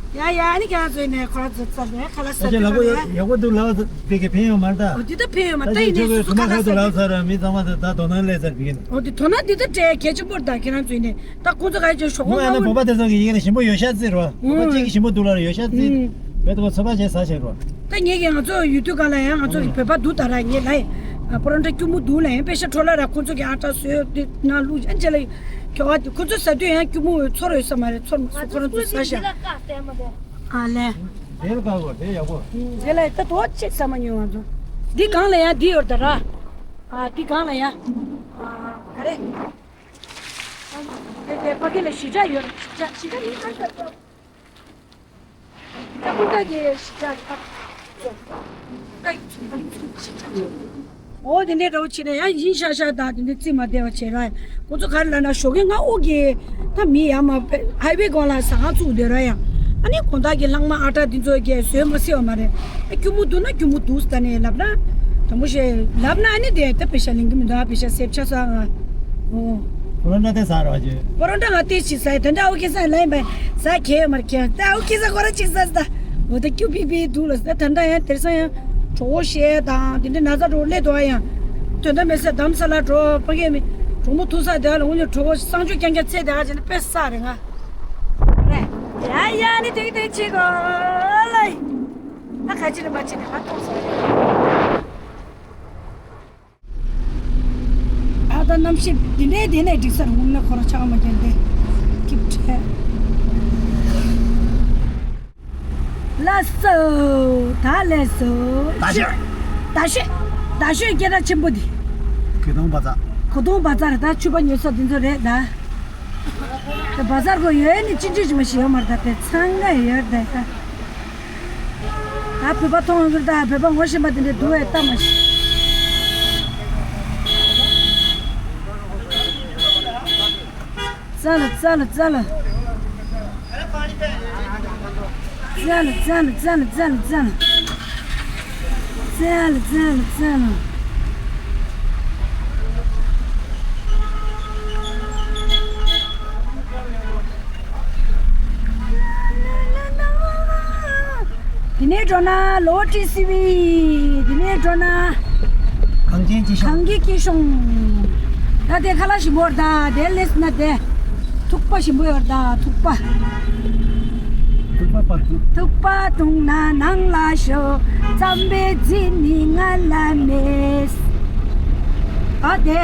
ཡ་ཡ་ཨ་ནི་ཁྱེད་རང་ཚོ་ཡིན་ནས་ཁོ་རང་ཚོ་ཚ་ལས་ཁ་ལག་ཟ་ཨ་ཅེ་ལ་གོ་ཡ་ཡག་པོ་འདུག་ལ་བ་དེ་གི་ཕན་ཡོད་མ་རེད་ད། འོ་དེ་ད་ཕན་ཡོད་མ་ད་ད་ཡིན་ཁྱོད་ནས་སུ་ཁ་ལག་ཟ་ཁ་ལག་ཟ་ར་མི་ཚང་མ་ད་ད་དོ་སྣང་སླེབས་ཚར་བི་གི་ན། འོ་དེ་དོ་སྣང་དེ་ད་སྤྲད་གལ་ཆེན་པོ་རེད་ད་ཁྱེད་རང་ཚོ་ཡིན་ནས་ད་ཁོ་ཚོ་ག་ཡ་ཅིག་ཞོགས་ངོ་ཨ་ན་པ་པ་དེ་ཚོ་གི་ཡིན་ནས་ཞིམ་པོ་ཡོད་ཤ་ཙི་རོ། པ་པ་ཨུམ། གཅིག་གི་ཞིམ་པོ་འདུག་ལ་ར་ཡོད་ཤ་ཙི། ཨུམ། བས་ད་ག་ཚོད་པ་བྱས་ཟ་བྱས་རོ། ད་ངེད་ཀྱིས་ང་ཚོ་ཡུལ་དུས་གང་ལ་ཡང་ང་ཚོ་གི་བོད་པ་འདུག་ད་ར་ངེད་ལ་ཡིན། པོ་རོ་འདྲ་སྐྱུར་མོ་འདུག་ལ་ཡང་པེ་ཤ་འཕྲོ་ལ་ར་ཁོ་ཚོ་གི་ཨ་ཏྲ་བཟོས་དེ་ན་བླུགས་ཨ་ཅེ་ལ་ཁྱོ་ག་ཁོ་ཚོ་ཟ་དུས་ཡང་སྐྱུར་མོ་ཚོར་ཡོད་ས་མ་རེད། ཚོར་མ་སོང་ཁོ་རང་ཚོ་ཟ་ཤ། ཨ་ལས། དེར་ག་གོ་དེ་ཡག་པོ། དེ་ལ་ད་དོ་ཅེ་ས་མ་ཉོ་ང་ཚོ། འདི་གང་ལ་ཡང་འདི་ཡོད་ད་ར། ཨ་འདི་གང་ལ་ཡང་། ཨ་ག་རེ། དེ་དེ་ཕ་གི་ལ་ཞི་ཅ་ཡོད། ཞི་ཅ་ཞི་ཅ་ཡིན་ས་ས། འོ་དེ་འདྲའི་འདྲ་བོ་བྱས་ནས་ཡང་ཡིན་ཤག་ཤག་དང་དེ་འདྲའི་རྩིས་མ་བདེ་བ་བྱས་ར། ཁོ་ཚོ་ག་རེ་ལབ་ན་ཞོགས་ཀས་ང་དབུགས་ཀྱིས་ད་མི་ཡར་མར་ཕེབས་ཧའི་ཝེ་སྒང་ལ་ཟ་ཁང་བཙུགས་བསྡད་ར་ཡ། ཨ་ནི་དགོང་དག་གི་ལྷག་མ་ཨ་ཊ་འདི་ཚོ་གས་བཟོས་མ་སྲིད་པ་མ་རེད། ཨ་སྐྱུར་མོ་འདུག་ན་སྐྱུར་མོ་འདུག་ཟེར་ནས་ལབ་ན། དྲང་པོ་བཤད་ལབ་ན་ཨ་ནི་དེ་ད་པེ་ཤ་ལེན་གི་མི་འདུག་ཨ་པེ་ཤ་སེབ་ཆ་ས་ང་། འོ། པོ་རོ་ཊ་དེ་ཟ་རོགས་བྱོས། པོ་རོ་ཊ་ང་ཏོག་ཙམ་ཟ་ཡི་ད་འདྲ་ཨོ་ཁེ་ས་ལ་ཡིན་པ་ཟ་གི་ཡོད་མ་རེད་ཁྱེད་ད་ཨོ་ཁེ་ས་ཁོ་ར་གཅིག་ཟ་ཟ་ད། འོ་ད་སྐྱུར་པིག་པིག་འདུག་ལ་ཟ་ད་འདྲ་ཡང་དེར་སང་ཡང་གྲོད་ཁོག་བཤལ་དང་དེ་འདྲ་ན་ཚ་འདྲ་བོ་སླེབས་འདུག་ཨ་ཡང་། དོན་དག་མེད་ས་དྷ་རམ་ས་ལ་འགྲོ་ཕ་གིའི་མི་གྲོགས་མོ་ཐུག་ས་དེ་ལ་འུ་ཉོ་གྲོད་ཁོག་གསང་སྤྱོད་རྐྱང་རྐྱང་ཚད་དེ་ག་བྱས་ན་དཔེ་བསགས་རེད་ང་། རེད། ཡ་ཡ་ནི་ཏིག་ཏིག་ཅིག་གོ་ལ་ཡི། ད་ཁ་ཅིག་ལ་མ་ཅིག་ནས་མ་ཐོག་སོང་། ཨ་ད་གནམ་གཤིས་འདི་འདྲའི་དེ་ནས་འགྲིག་ས་རུང་ན་ཁོ་ར་ཆགས་མ་རྒྱལ་ཏེ་ཀིབ་ཁྲེ། ལགས་སོ། ད་ལགས་སོ། ད་ཤོད། ད་ཤོད། ད་ཤོད་སྐད་གྲགས་ཆེན་པོ་འདི། གོས་ཐུང་བ་ཛར། གོས་ཐུང་བ་ཛར་ད་ཕྱུ་པ་ཉོ་ས་འདི་ཚོ་རེད་ད། ད་བ་ཛར་གོ་ཡོད་ནི་ཅི་འདྲ་ཞིག་མ་ཞིག་ཡོད་མ་རེད་ད་དེ་ཚང་ག་ཡོད་རེད་ད། ད་བོད་པ་མཐོང་ཡོང་གི་རེད་ད། བོད་པ་ངོ་ཤེས་པ་དེ་འདྲ་འདུག་བས་ལྟ་མ་ཤེས། ཙ་ལ་ཙ་ལ་ཙ་ལ། ཙ་ལ་ཙ་ལ་ཙ་ལ་ཙ་ལ་ཙ་ལ། ཙ་ལ་ཙ་ལ་ཙ་ལ། དེ་ནས་འགྲོ་ན་ལོ་ཏི་སི་བི། དེ་ནས་འགྲོ་ན་གངས་ཅན་སྐྱིད་གཤོངས། གངས་ཅན་སྐྱིད་གཤོངས། ད་དེ་ཁ་ལག་ཞིམ་པོ་ཡོད་ད། དེ་ལས་ན་དེ་ཐུག་པ་ཞིམ་པོ་ཡོད་ད། ཐུག་པ། ཐུག་པ་པ་ཐུག་ཐུག་པ་བཏུང་ན་ནང་ལ་ཤོག་རྩམ་པའི་རྩི་ནི་ང་ལ་མེད། ཨ་དེ།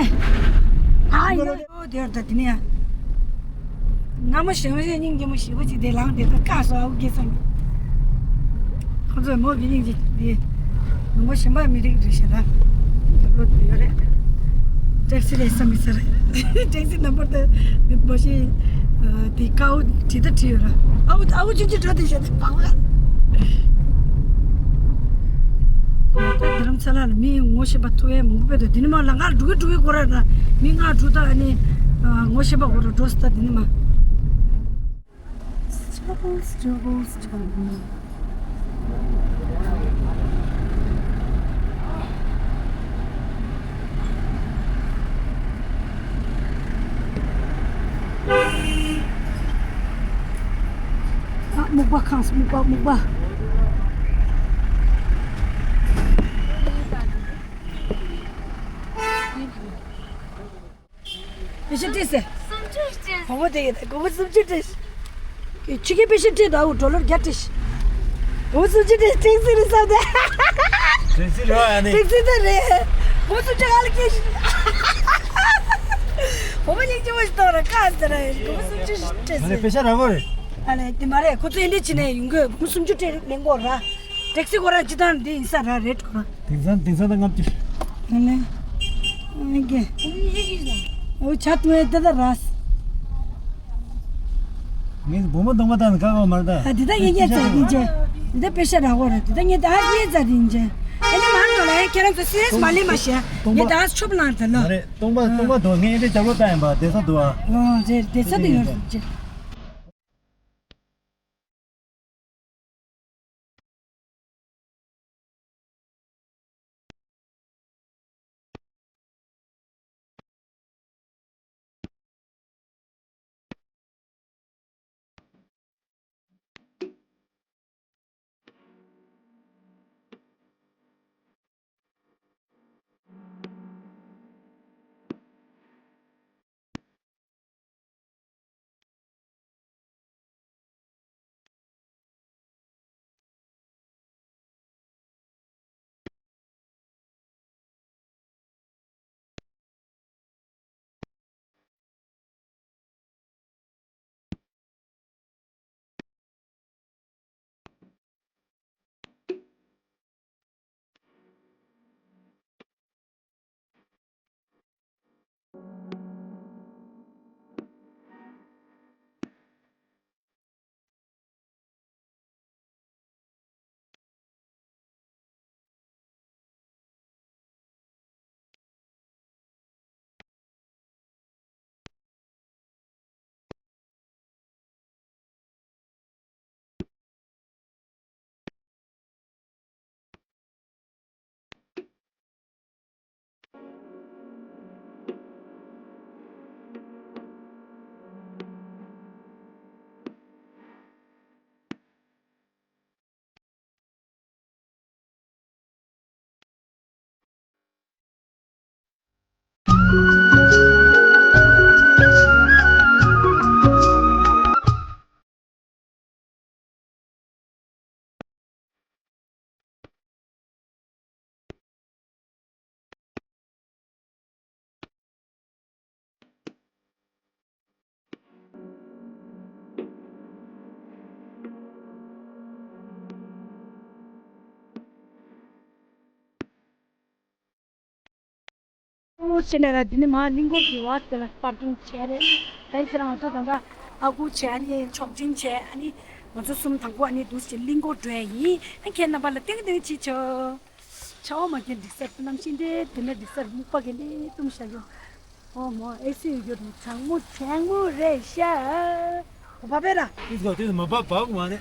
ཨ་ཡོད་དེ་ཡོད་ད། དེ་ནས་ཡ། སྔ་མོ་ཞེ་མོ་ཞིག་སྙིང་རྗེ་མོ་ཞེ་པོ་ཅིག་དེ་ལངས་དེ་ད་བཀག་སོ། ཨ་ཁུ་སྐལ་བཟང་གིས། ཁོ་ཚོས་མོ་གི་སྙིང་རྗེ་དེ། ནུ་མོ་གཞན་པ་མི་རིགས་རེད་ཤག་ད། ལོ་དུ་ཡོད་རེད། ཊེག་སི་རེད་བསམ་མི་ཚར། ཊེག་སི་ནམ་བར་དེ་མི་མོ་ཞིག་དེ་ཀའོ་བྲིས་ད་བྲིས་ཡོད་ར། ཨའུ་ཨའུ་ཆུང་ཆུང་འགྲོ་དེ་བཤད་དེ་བག་ལ། ད་རྡ་རམ་ས་ལ་ལ་མི་ངོ་ཤེས་པ་ཐུག་ཡས་མང་པོ་དཔེ་འདུག་དེ་ནི་མ་ལ་ང་འགྲོ་གི་འགྲོ་གི་གོ་ར་ན་མི་ང་འགྲོ་ད་ཨ་ནི་ངོ་ཤེས་པ་གོ་ར་འགྲོ་སི་ད་དེ་ནི་མ། Struggles, struggles, struggles. ཨ། སྨུག་པ་ཁང་སྨུག་པ་སྨུག་པ། པེ་ཤ་སྤྲད་ཟེར། སུམ་ཅུ་སྤྲད། བུ་མོ་དེ་ཡིན་ད། སྒོར་མོ་སུམ་ཅུ་སྤྲད། ཁྱི་གིས་པེ་ཤ་སྤྲད་དོ། ཨའུ་ཌོ་ལར་བརྒྱ་སྤྲད། སྒོར་མོ་སུམ་ཅུ་སྤྲད། ཊེག་སི་རེད་བསམ་སྟེ། ཊེག་སི་རེད་ཨ་ནི། ཊེག་སི་ད་རེད། སྒོར་མོ་སུམ་ཅུ་ག་ལ་སྐྱེས་ཤི། བུ་མོ་སྙིང་རྗེ་མོ་ཞིག་གཏོང་ར་ཁ་ཟེར་ར་ཡིན། སྒོར་མོ་སུམ་ཅུ་ཞིག་སྤྲད་ཟེར། ཨ་ནི་པེ་ཤ་ར་བོ་རེད། ཨ་ལས་དེ་མ་རེད། ཁོ་ཚོ་ཨེ་འདྲས་བྱས་ནས་ཡོང་གི་ཡོད། སྒོར་མོ་སུམ་ཅུ་སྤྲད་ལེན་དགོས་ར། ཊེག་སི་ཁོ་རང་སྤྱི་བཏང་འདི་ཡིན་ས་ར་རེད་ཁོ་རང་། དེང་སང་དེང་སང་ད་ལྔ་བཅུ། ཨ་ལས། ཨ་གེ། འོ་ཆ་ཏུ་ཨེ་ད་ད་ར། ངས་བུ་མོ་སྟོང་པ་བཏང་ནས་བཀག་གོ་མ་རེད་ད། ཨ་དེ་ད་ངས་ཉེ་ཚ་ཡིན་ཅེ། འདི་པེ་ཤ་ར་གོ་རེད། དེ་ད་ངས་ད་ངས་ཚ་དེ་ཡིན་ཅེ། ཨ་ནི་མ་འགྲོ་ལ་ཁྱེད་རང་ཚོ་སི་རི་ཡས་མ་ལེན་མ་བྱེད། ངས་ད་ཆོབ་ལངས་ད་ལོ། མ་རེད། སྟོང་པ་སྟོང་པ་འདུག་ངས་ཨེ་འདྲས་རྒྱབ་ལོག་བཏང་ཡིན་པ། བསྡད་ས་འདུག་ཨ། ཨོ་རེད། བསྡད་ས་འདུག་ཡོད་རེད་ཅེ། ཨོ་ཟེར་ནས་ལ་འདི་ནི་མ་གླིང་སྐོར་གྱི་བ་དེ་ལ་པར་སྐྲུན་བྱས་རེད། དེ་ཚེ་རང་ཚོ་ད་ལྟ་ཨ་ཁུ་བྱས་ཨ་ནི་མཆོག་སྤྲིན་བྱས་ཨ་ནི་ང་ཚོ་གསུམ་དང་པོ་ཨ་ནི་འདུག་སེ་གླིང་སྐོར་འགྲོ་ཡ་ཡིན། ཨ་ཁྱེད་རྣམ་པ་ལ་ཏིང་ཏིང་ཅིག་ཆོ། ཆར་པ་མ་གྱེས་འགྲིག་ས་གནམ་ཤིང་དེ་དེ་ནས་འགྲིག་ས་སྨུག་པ་གྱེས་ནས་བཏུམ་བཞག་ཡོད། ཨོ་མོ་ཨེ་སི་ཡོད་རྒྱུ་དང་གྲང་མོ་གྲང་མོ་རེད་ཤག་ཨོ་བ་བེ་ར། ཏིས་གོ་ཏིས་མ་བབ་བབ་མ་ནི།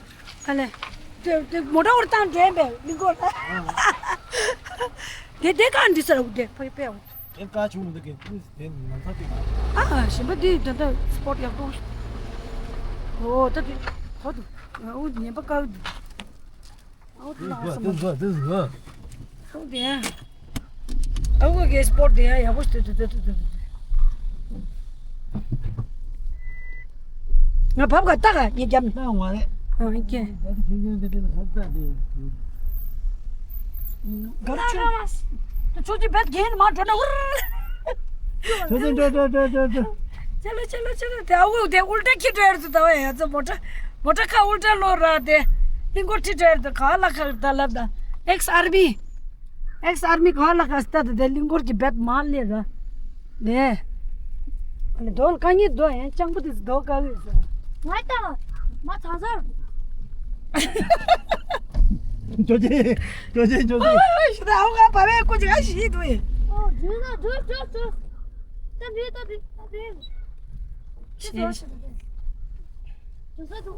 ཨ་ལེ། དེ་དེ་མོ་ཊ་འོར་བཏང་འགྲོ་ཡིན་པས་གླིང་སྐོར་ལ། དེ་དེ་གང་འགྲིག་ས་ར་དེ་ཕ་གི་པེ་འོ། དེ་ཀ་ཆུང་མི་འདུག་གི་ཏིས་དེ་ནང་ས་ཏིས། ཨ་ཞིམ་པ་འདི་ད་ལྟ་སི་པོ་ཊི་ཡག་པོ། ཨོ་ད་དེ་གོ་འདུག་ཨོ་ཉན་པ་དཀའ་འདུག་ཨོ་དེ་ལ་ཨོ་སི་མ། ཏིས་གོ་ཏིས་གོ། ཨོ་དེ་ཡ། ཨ་ཁུ་གི་སི་པོ་ཊི་དེ་ཡང་ཡག་པོ་ཞིག་འདུག་འདུག་འདུག་འདུག་འདུག་ང་བབ་ག་ལྟ་ག་ངས་རྒྱབ་ནས། ལྟ་བ་རེད། ཨ་ཡེ་ཀྱེ། ད་དེ་ཆུང་ཆུང་འདི་འདྲ་ལ་ཧར་ལྟ་དེ། ག་རེ་ཆུང་། ད་ཆུང་ཆུང་བེད་རྒན་མ་འགྲོ་ན་འུར། ཆུང་ཆུང་འགྲོ་འགྲོ་འགྲོ་འགྲོ་འགྲོ། ཆ་ལོ་ཆ་ལོ་ཆ་ལོ། དེ་ཨ་འུ་དེ་ཨུལ་ཏྲ་ཁྱི་འདྲ་ཡར་ཚུ་ད་བ་ཡ་ཚ་མོ་ཊ། མོ་ཊ་ཁ་ཨུལ་ཏྲ་ལོ་ར་དེ། ཧིན་གོ་ཁྲི་འདྲ་ཡར་ཚུ་ག་ལ་ཁ་ད་ལབ་ད། ཨེགས་ཨར་མི། ཨེགས་ཨར་མི་ག་ལ་ཁ་སྟ་ད་དེ་ལིང་གོར་གྱི་བེད་མ་ལེ་ར། དེ། ཨ་ནི་རྡོ་ལ་དཀའ་ངལ་རྡོ་ཡན་སྤྱང་པོ་དེ་ཚོ་རྡོ་དཀའ་གི་ཟེར། ང་ལྟ་བ། མ་ཚ་ཚར། ཅོ་ཅེ། ཅོ་ཅེ་ཅོ་ཅེ། ཨོ་ཤི་ད་ཨོ་ང་བ་བའི་ཀུ་ཅི་ག་ཤི་དུ་ཡིན། ཨོ་ཇུ་ན་ཇུ་ཇུ་ཇུ། ད་བི་ད་བི་ད་བི། ཤེས། ཇུ་ས་དུ།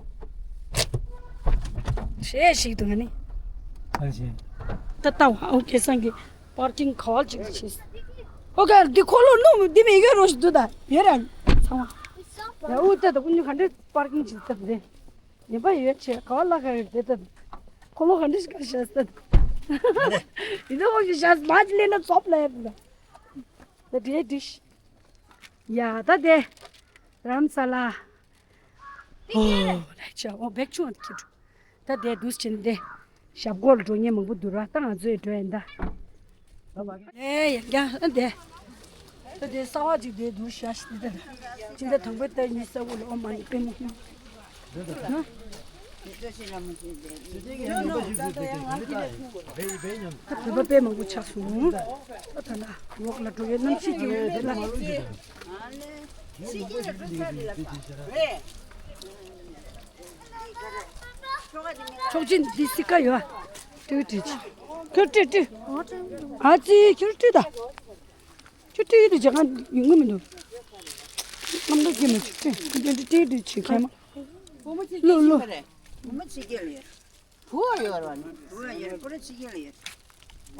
ཤེས་ཤིག་དུ་ང་ནི། ཨ་ཤེས། ད་ལྟ་བ་ཨོ་ཁེ་སང་གི་པར་ཀིང་ག་བ་ཅིག་ཤེས། ཨོ་ག་འདི་ཁོ་ལོ་ནུ་འདི་མི་ཡོད་རོ་ཞིག་དུ་ད་ཡོད་ར་ཚང་མ། ཡ་ཨོ་ད་ད་ཀུ་ཉུ་ག་འདྲ་པར་ཀིང་ཅིག་ད་དེ། ཉན་པ་ཡོད་ཆེ་ག་བ་ལ་ག་ཡོད་དེ་ད། ཁོ་ལོ་ག་འདྲ་ཞིག་ག་ཤེས་ད། ཡིན་ད་ཨོ་ཞིག་ཤེས་མ་ཅི་ལེ་ན་ཙོབ་ལ་ཡ་ད། ད་དེ་དྲིས། ཡ་ད་དེ། རམ་ས་ལ། ཨོ་ལེ་ཆ་ཨོ་བེག་ཆུང་ཨ་ཁྱི་ད་དེ་དུས་ཆེན་དེ། ཞབས་སྒོར་འགྲོ་མཁན་མང་པོ་འདུག་ར་ད་ང་ཚོའི་འགྲོ་ཡིན་ད། ཨེ་ཡ་རྒྱ་ཨ་དེ། ད་དེ་གསར་བ་ཅིག་དེ་འདུག་ཤ་ཤི་དེ་ད། ཅི་འདྲ་དང་པོའི་ལྟར་ཉི་ས་འུ་ལ་ཨོ་མ་ནི་པེ་མོ་ཧུ། ད་བོད་པ་དཔེ་མང་པོ་ཆགས་སོང་། ད་ད་ལ་འོག་ལ་འགྲོ་བའི་གནམ་གཤིས་ཀྱི་འོག་ལ། ཕྱོགས་ཆེན་འདི་སི་ཀ་ཡོད། ཏུ་ཏུ་ཅི། ཁྱོད་ཏུ་ཏུ། ཨ་ཙི་ཁྱོད་ཏུ་ད། ཁྱོད་ཏུ་ཏུ་ཇ་གང་ཡོང་གི་མི་འདུག་རྣམ་ཐར་སྐྱེས་མ་ཆུ་ཏུ་ཏུ་ཏུ་ཏུ་ཆི་ཁེ་མ། ལུ་ལུ། བུ་ཡོད་ར་ནི། བུ་ཡོད་ར་ཁོ་ར་ཕྱི་རྒྱལ་ཡོད།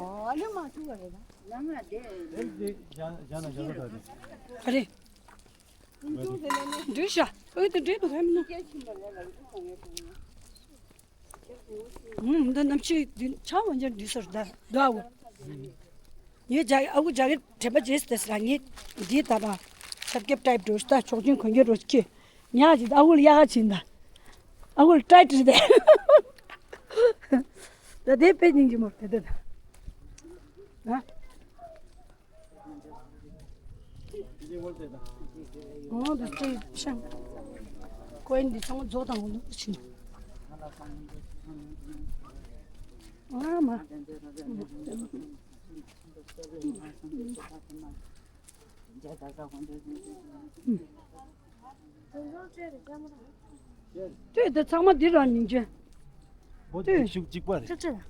ཨོ་ཨ་ལེ་མ་ཐུག་ག་རེད་ད། ནང་ལ་དེ། ཨ་རེ། འདྲུད་ཤ་ཨོ་དེ་འདྲུད་དུ་ཧམ་ནོ། ཨུམ་ད་ནམ་ཕྱི་འདི་ཆ་བ་འཇར་འདི་སར་ད་ད་འོ། ངའི་རྒྱ་ཨ་ཁུ་རྒྱ་གི་དྲན་པ་རྗེས་སུ་དེ་སི་ར་ངའི་འདི་ད་ད་ཤར་སྐྱབས་ཏྲའིབ་འགྲོ་ཤི་ད་ཕྱོགས་ཆེན་གོན་རྒྱུ་རོ་ཁྱི་ཉག་ཅིག་ད་ཨ་ཁུ་ལ་གཡག་ག་ཕྱིན་ད། ཨ་ཁུ་ལ་ཏྲའི་ཏྲི་དེ། ད་དེ་དཔེ་སྙིང་རྗེ་མོ་དེ་དེ་ད། ཨ། འོ་དེ་ཏྲའི་ཤང་། ཀོ་ཡིན་འདི་ཚང་མ་རྫོགས་དང་འོ་འདུག་ཕྱིན། ཨ་མ། ལྟོས་དེ་ཚང་མ་འདི་རང་ཉིན་བྱོན། ཨོ་དེ་ཤུགས་གཅིག་པ་རེད།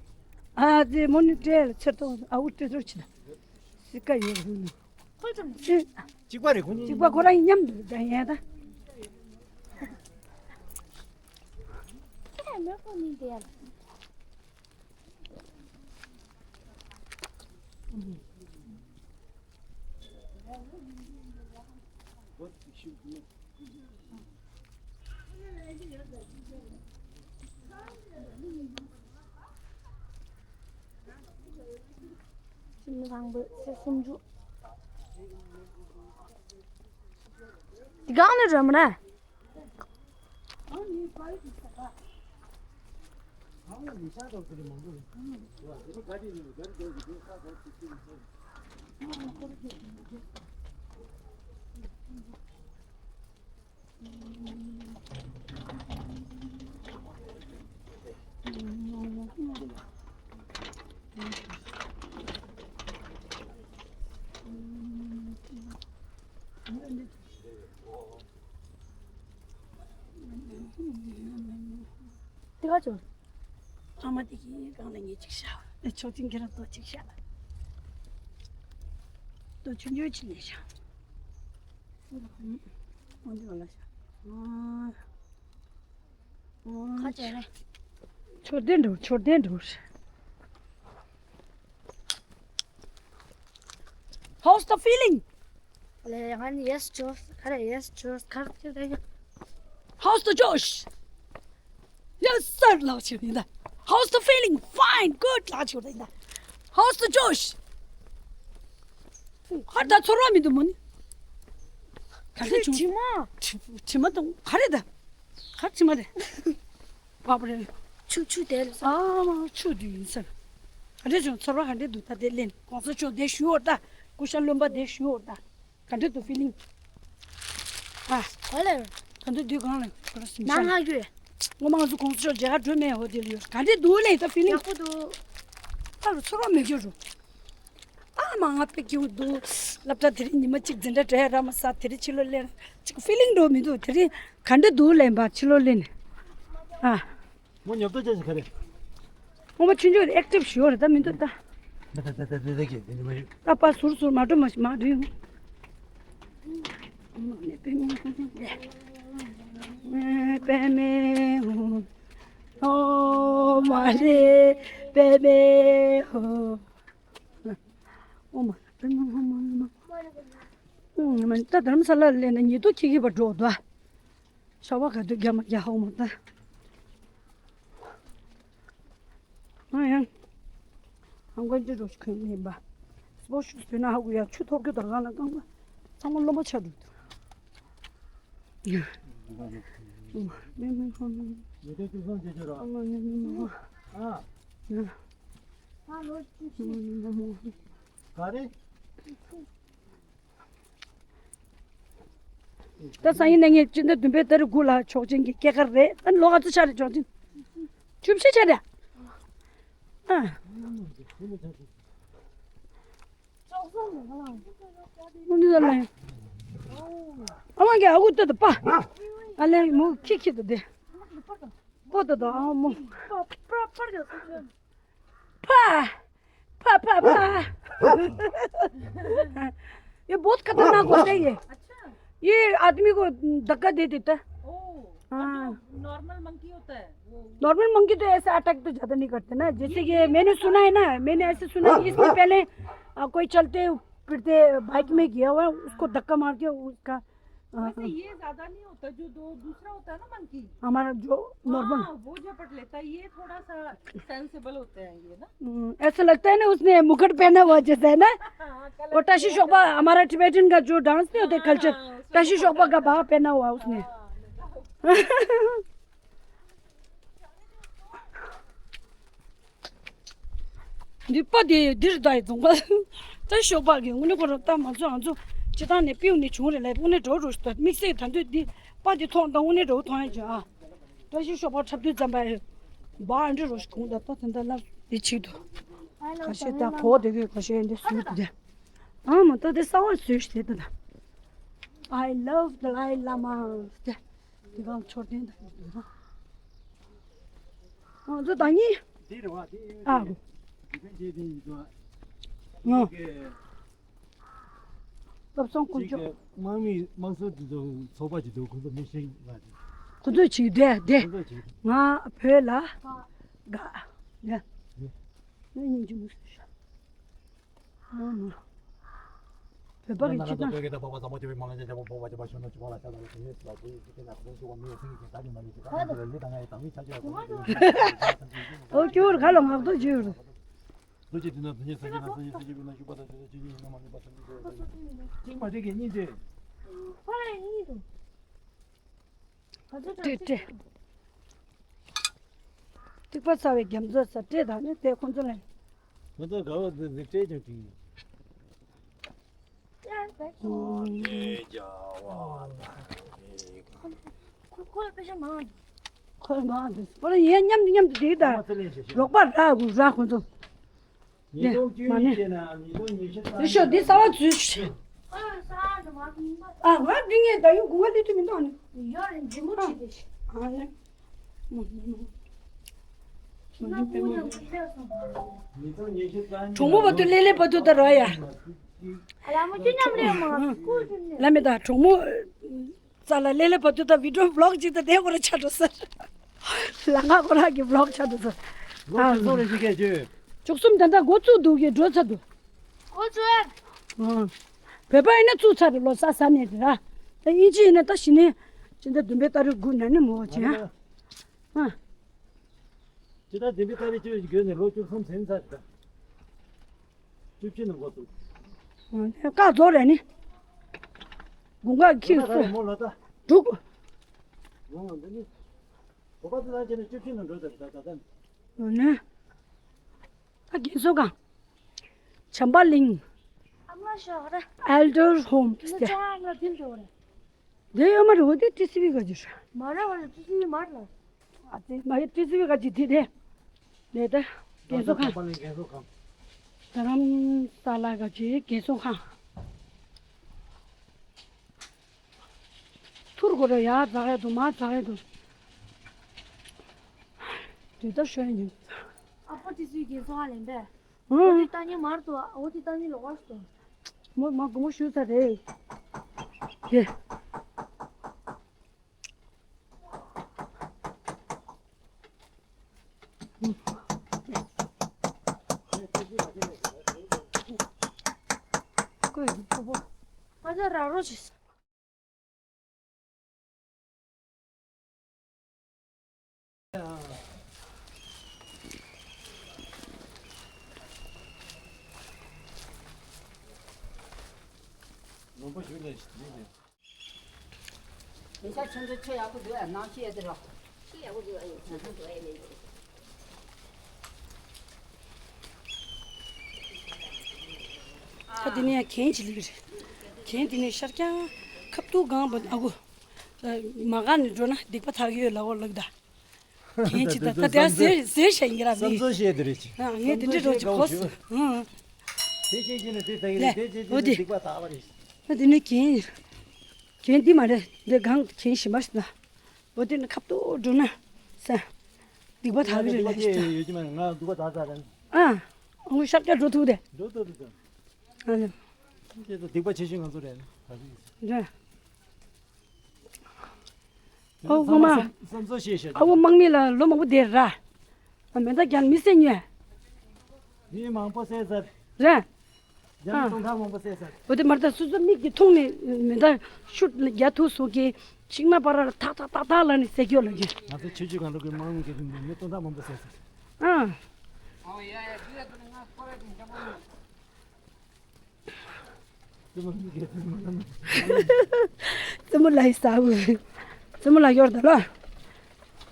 ཨ་དེ་མོ་ནི་སྤྲེལ་ལ་ཚེ་ཐོག་ཨ་འུ་སྤྲེལ་ཚོར་ཆི་ད། སི་ཀ་ཡོད་ཧུ་ནི། གཅིག་པ་རེད་ཁོ་གཉིས། གཅིག་པ་ཁོ་རང་མཉམ་དུ་ད་ཡན་ད། ཁྱིམ་ཚང་པོའི་ཚེ་སུམ་ཅུ། འདི་གང་ནས་རོལ་མོ་རེད། དེ་ག་ཅོ། ཨ་མ་དེ་གི་སྒང་ལ་ངས་ཅིག་བཞག་ཨེ་ཆོག་ཅིག་ཁྱེད་རང་ལྟོ་ཅིག་བཞག་ལྟོ་ཆུང་ཆུང་ཅིག་ལས་བཞག་འོན་ཏེ་ང་ལ་བཞག་ཨ། ཁ་ཅོ་རེད། མཆོད་རྟེན་འགྲོ་མཆོད་རྟེན་འགྲོ། How's the feeling? ལེ་ང་ནི་yes Josh ཁ་རེ་yes Josh ཁ་རེ་ཁྱེད་རེ། How's the Josh? Yes sir ལགས་ཆེ་ཡིན་ད། How's the feeling? Fine, good ལགས་ཆེ་ཡིན་ད། How's the Josh? ཧར་ད་ཚོར་བ་མི་འདུག་མོ་ནི། ག་རེ་བྱུང་། དྲི་མ། དྲི་མ་དང་ག་རེ་ད། ག་ཕྱི་མ་རེད། བབ་རེད། ཆུ་ཆུ་དེ་རེད་ས། ཨ་མ་ཆུ་དེ་ཡིན་ས། ག་འདྲས་བྱུང་ཚོར་བ་ག་འདྲས་འདུག་ད་དེ་ལེན་གོང་ས་མཆོག་དེ་ཞུ་འོར་ད། སྐུ་ཞབས་བློན་པ་དེ་ཞུ་འོར་ད། ག་འདྲས་འདུག་ཕི་ལིང་། ཨ། ག་ལེར། ག་འདྲས་འདུག་གང་ལེན་ཁོ་ར་སིམ་ན་ཤ་ང་གི། ངོ་མ་ང་ཚོ་གོང་ས་མཆོག་མཇལ་ཁ་འགྲོ་མེད་འོ་དེ་ལ་ཡོད་ག་འདྲས་འདུག་ལེན་ད་ཕི་ལིང་། ཡག་པོ་འདུག་ད་རུ་ཚོར་བ་མེད་རྒྱུ་རུ། ཨ་མ་ང་དཔེ་སྐྱིད་པོ་འདུག་སློབ་གྲྭ་དེ་རིང་ཉི་མ་གཅིག་འཛིན་གྲྭ་གྲོལ་ཡ་ར་མ་ས་དེ་རིང་ཕྱི་ལོགས་སླེབས་ན་གཅིག་ཕི་ལིང་འགྲོ་མི་འདུག་དེ་རིང་ག་འདྲ་འདུག་ལན་པ་ཕྱི་ལོགས་སླེབས་ནས། ཨ། མོ་ཉོབ་ཏོ་ཅན་ཞིག་ག་རེ། ངོ་མ་ཆུང་ཆུང་ཨེག་ཊིབ་ཞུ་བ་རེད་ད་མི་འདུག་ད། ད་ད་ད་ད་ད་གི་དེ་ནི་མ་ཡོད། ད་པ་ཟུར་ཟུར་མ་འགྲོ་མ་ཞིག་མ་འགྲོ་ཡོང་། པད་མའི་ཧོ། ཨོ་མ་རེ་པད་མའི་ཧོ། ཨོ་མ་རེ་པད་མའི་ཧོ་མ་རེ་མ། ཨུམ་ད་དྷ་རམ་ས་ལ་སླེབས་ན་ཉི་ཐོ་ཁྱི་ཁྱི་བ་འགྲོ་འདུག་ཤ་བ་ག་དུས་རྒྱ་མ་རྒྱ་ཧོ་མ་ད། ང་ཡང་། ཧང་གོན་ཅི་འགྲོ་ཤི་ཁོན་ནི་བ། སྤོ་ཤུ་སྤེ་ན་ཧ་གུ་ཡ་ཆུ་ཐོག་གི་དོར་གང་ལ་རྐང་པ། ཚང་མ་རློན་པ་ཆགས་འགྲོ་འདུག་མེ་མེ་ཧོ་མེ་མེ། ཡོད་དོ་ཅུ་སོང་ཅེ་ཅོ་ར། ཨ་མ་མེ་མེ་མེ་ཧོ། ཨ། ཡ། ད་ལོ་ཅི་ཤི། མེ་མེ་མེ་མེ་ཧོ། ག་རེ། ད་སང་ཉིན་གནངས་ཉིན་སྤྱི་ཟླ་བདུན་པའི་ཏ་རིག་དགུ་ལ་ཆོག་མཆན་གྱི་སྐྱེས་སྐར་རེད། ད་ལོ་ག་ཚོད་ཆགས་རེད་ཆོག་མཆན། བཅུ་བཞི་ཆགས་རེད། ཨ། ཨ་མ་གི་ཨ་ཁུ་ལྟོས་དང་པ། ཨ་ལས་མོ་ཁྱི་ཁྱི་དང་དེ། པོ་ལྟོས་དང་ཨ་མོ། ཕ། ཕ་ཕ་ཕ། ये बहुत खतरनाक होता है ये। अच्छा। ये आदमी को धक्का दे देता है। ओह, हाँ। नॉर्मल मंकी होता है वो। नॉर्मल मंकी तो ऐसे अटैक तो ज़्यादा नहीं करते ना, जैसे कि मैंने सुना है ना, मैंने ऐसे सुना है कि इसने पहले, आ, कोई चलते फिरते बाइक में गया हुआ है, उसको धक्का मार के उसका हाँ, वैसे हाँ। ये ज्यादा नहीं होता, जो दो दूसरा होता है ना मंकी, हमारा जो नॉर्मल। हाँ, वो झपट लेता है, ये थोड़ा सा सेंसिबल होते हैं ये ना। हम्म, ऐसा लगता है ना उसने मुकुट पहना हुआ जैसा है ना। हाँ, वो कलर टशी शोकपा, हमारा टिबेटन का जो डांस नहीं होते हाँ, कल्चर, हाँ, उसमें टशी शोकपा का भाव पहना हुआ उसने। हाँ, འདི་པ་དེ་འདིར་ད་ཡི་རྫོང་པ། ད་ཤོག་པ་གི་དངོས་གནས་ཁོ་རང་ད་མ་ཚོ་ང་ཚོ་སྤྱི་བཏང་ནས་པིའུ་ནས་བྱུང་རེད་ལ་དངོས་གནས་འགྲོ་རོགས་ཞུ་ད་དམིགས་བསལ་ད་འདོད་འདི་པ་དེ་མཐོང་ད་དངོས་གནས་འགྲོ་མཐོང་ཡ་ཅིག་ཨ། བཀྲ་ཤིས་ཤོག་པ་འཁྲབ་དུས་ཙམ་པ་ཡི་བ་ཨ་འདྲི་རོགས་ཞུ་གོང་ད་ད་ད་ད་ལ་འདི་ཆིག་ཏུ། ཁ་ཤས་ད་གོ་དེ་གི་ཁ་ཤས་འདི་སུ་དེ། ཨ་མ་ད་དེ་གསང་བ་བཟོས་ཤི་དེ་ད་ད། I love Dalai Lama དེ། དེ་གང་མཆོད་རྟེན་དང་ཡོད་དོ། ང་ཚོ་ད་ནི། འདི་རེད་བ་དེ་ཡོད་ཨ། དེ་ཕན་ཆད་དེ་ཡིན་དོ། ང་། གི། སློབ་གསོ་དཀོན་མཆོག་གཅིག་གི་དམག་མི་དམག་སོར་དེ་ཚོ་ཚོགས་པ་ཅིག་འདུག་ཁོ་ཚོ་མི་ཤེས་ལ་དེ། ཁོ་ཚོས་བྱེད་དེ་དེ། ཁོ་ཚོས་བྱེད། ང་བོད་ལ། དགའ། ཡ། ང་སྙིང་རྗེ་མོ་ཞིག་ཤ། ཨ་མ། བོད་པ་གི་སྤྱི་བཏང་། ཨོ་ཁྱོད་ག་ལ་ངག་ཐོག་བརྗོད་རོགས། གཅིག་མ་གཅིག་གིས་གཉིས་བྱས། ཏིག་པ་ཚ་བའི་རྒྱ་མཚོ་ས་སྤྲེལ་དང་ནི་དེ་ཁོ་ཚོ་ལ། ཁོ་ཚོ་དགའ་བ་འདི་འདི་སྤྲེལ་ཀྱང་དྲིན། ཁོ་ཁོ་ལ་དཔེ་ཆ་མང་། ཁོ་མང་འདི་ཁོ་ལ་ཡན་མཉམ་དུ་མཉམ་དུ་བསྡད་ད། རོགས་པ་ར་དགུ་ར་ཁོ་ཚོ། ཉིས་སྟོང་བཅུ་གཉིས་བྱས་ན་ཉིས་སྟོང་ཉི་ཤུ་རྩ་གཉིས། ཤོ་འདི་གསར་བ་འཛུལ་ཤི། ཨ་ང་འདི་ངས་ད་ཡུ་གུ་བ་འདི་དུ་མི་འདུག་ཨ་ནི། ཡོ་རེ་འཇིམ་མོ་ཁྲིད་དེ་ཤི། ཨ་ནི། གྲོགས་མོ་བ་དུ་ལེ་ལེ་བ་དུ་ད་རོ་ཡ། ལ་མི་ད་གྲོགས་མོ། རྩ་ལ་ལེ་ལེ་བ་དུ་ད་བི་ཌིའོ་བི་ལོག་ཅིག་ད་དེ་ཁོ་ར་ཆ་འགྲོ་ས། ལ་ང་ཁོ་ར་གི་བི་ལོག་ཆ་འགྲོ་ས། ལོ་ཆུ་ཚོད་རེ་ཞིག་སྐད་བརྗོད། བཅུ་གསུམ་ད་ལྟ་འགོ་བཙུགས་འདུག་གི་འགྲོ་ཚར་འདུག་འགོ་བཙུགས། བོད་པ་ཡིན་ན་བཙུགས་ཚར་རེད་ལོ་གསར་གསར་ནས་རེད་ར། ད་དབྱིན་ཇི་ཡིན་ན་ད་གཞི་ནས་སྤྱི་ཟླ་བདུན་པའི་ཏ་རིག་དགུ་ནས་ནི་མོ་བ་ཅན་ཨ། སྤྱི་ཟླ་བདུན་པའི་ཏ་རིག་བཅུ་བཞི་བརྒྱུད་ནས་ལོ་བཅུ་གསུམ་ཟིན་ཚར་རེད་ད། བཅུ་གཅིག་ནས་འགོ་བཙུགས། བཀག་རྫོགས་རེད་ནི། དགུན་ཁ་ཁྱི་ལོ་ད་ག་རེ་སུ། མོ་ལོ་ད། དྲུག་ལོ་ང་འདི་ནི། གོ་པ་ཚོ་ལ་བྱས་ནས་བཅུ་བཞི་ལ་འགྲོ་ཟེར་ད་ད་ད། འོ་ན། ད་རྒན་གསོ་ཁང་། བྱམས་པ་གླིང་། ཨ་མ་ཤོག་ར། Elder Homes དེ། ཅོང་ཨ་མ་དིན་དེ་བ་ར། དེ་ཡོད་མ་རེད། འོ་དེ་ཏི་སི་བི་ག་ཅི་ར། མ་ར་བ་ར་ཏི་སི་བི་མ་ར། ཨ་ཙི་མ་ཡོད་ཏི་སི་བི་ག་ཅི་དེ་དེ། ནས་ད་རྒན་གསོ་ཁང་། བྱམས་པ་གླིང་རྒན་གསོ་ཁང་། རྡ་རམ་ས་ལ་ག་ཅི་རྒན་གསོ་ཁང་། ཐུར་གོ་ར་ཡ་ཛག་ཡ་དུ་མ་ཛག་ཡ་དུ། དུས་ད་ཤོད་ཡིན། ཨ་ཕ་ཏི་སི་བི་ག་ཚོ་ཨ་ལེན་པས། ཨོ་ཏི་ཏ་ནི་མར་དུ་ཨོ་ཏི་ཏ་ནི་ལོ་བར་དུ། མོ་མ་གོ་མོ་ཞུ་ས་རེད། དེ། ཀོས་ཕོ་བོ། ཨ་ད་ར་རོ་ཆེ། ལུང་པ་ཞུགས་ནས་ཞིག་ནས། ཉེ་ཆར་ཁྱེད་ཚོ་ཆུ་ཡག་པོ་འདུག་ཨ། གནམ་གཤིས་ཡག་དེ་རོ། ཆུ་ཡག་པོ་འདུག་ཨ། ཡོད་ཆུ་འདུག་ཨ། ཡོད་མེད། ད་འདི་ནས་གན་ཅི་ལིག་རེད། གན་འདི་ནས་ཤར་ཀྱང་ཁབ་ཏུ་གང་བ་ཨ་གོ། མ་ག་ནས་འགྲོ་ན་སྡིག་པ་དག་ཡོད་ལ་འོ་ལག་ད། གན་ཅི་ད་ད་དེ་ཟེར་ཟེར་བཤད་ཡིན་ར་མི། བསམ་ཚུལ་བཤད་དེ་རེད་ཅི། ཨ་ངས་དེ་འདྲ་རོ་ཅི་གོ་སོང་། དེ་བཤད་ཀྱི་ནི་དེ་ད་ཡིན་ལེ་དེ་བྱེད་འོ་ཀྱི་ནི་དེ། སྡིག་པ་དག་པ་རེད། ད་འདི་ནས་གན། གན་འདི་མ་རེད་འདི་གང་གན་ཞིམ་པ་ཞིག་ན། འོ་དེ་ནི་ཁབ་ཏུ་འགྲོ་ན་ས། སྡིག་པ་དག་གི་རེད་ལ་ཡོད་ཀྱི་མ་རེད། ང་སྡིག་པ་དག་དག་རེད། ཨ། འོ་ཤར་སྐྱ་འགྲོ་ཐུབ་དེ། འགྲོ་ཐུབ་དེ། ཨ་ནི། ཁྱེད་ཚོ་སྡིག་པ་ཆེ་ཤོས་ང་ཚོ་རེད། ད་ཅི་རེད། ཨོ་ཁུ་མ། བསམ་བསམ་ཚུལ་བཤད་ཤོད། ཨ་ཁུ་དམག་མི་ལ་ལོ་མང་པོ་བསྡད་ར། མེ་མདའ་རྒྱག་མི་བསད་ཉོས། མི་མང་པོ་བསད་ཚར། རེད། རྒྱ་མི་ཨ། སྟོང་ཕྲག་མང་པོ་བསད་ཚར། འོ་དེ་མར་ད་སོ་སོ་མིག་གིས་མཐོང་ནས་མེ་མདའ་ཤུད་རྒྱག་ཐུབ་སོང་གི། ཤིང་ནགས་པ་ར་ཐག་ཐག་ཐག་ཐག་ལ་ནི་བསད་རྒྱུ་ལ་གི། ང་ཚོ་ཆུ་ཆུ་གང་ལོ་གི་དམག་མི་གི་མི་སྟོང་ཕྲག་མང་པོ་བསད་ཚར། ཨ། རྩེད་མོ་ལ་ཡི་ས་འུ། རྩེད་མོ་ལ་ཡོར་ད་ལོ།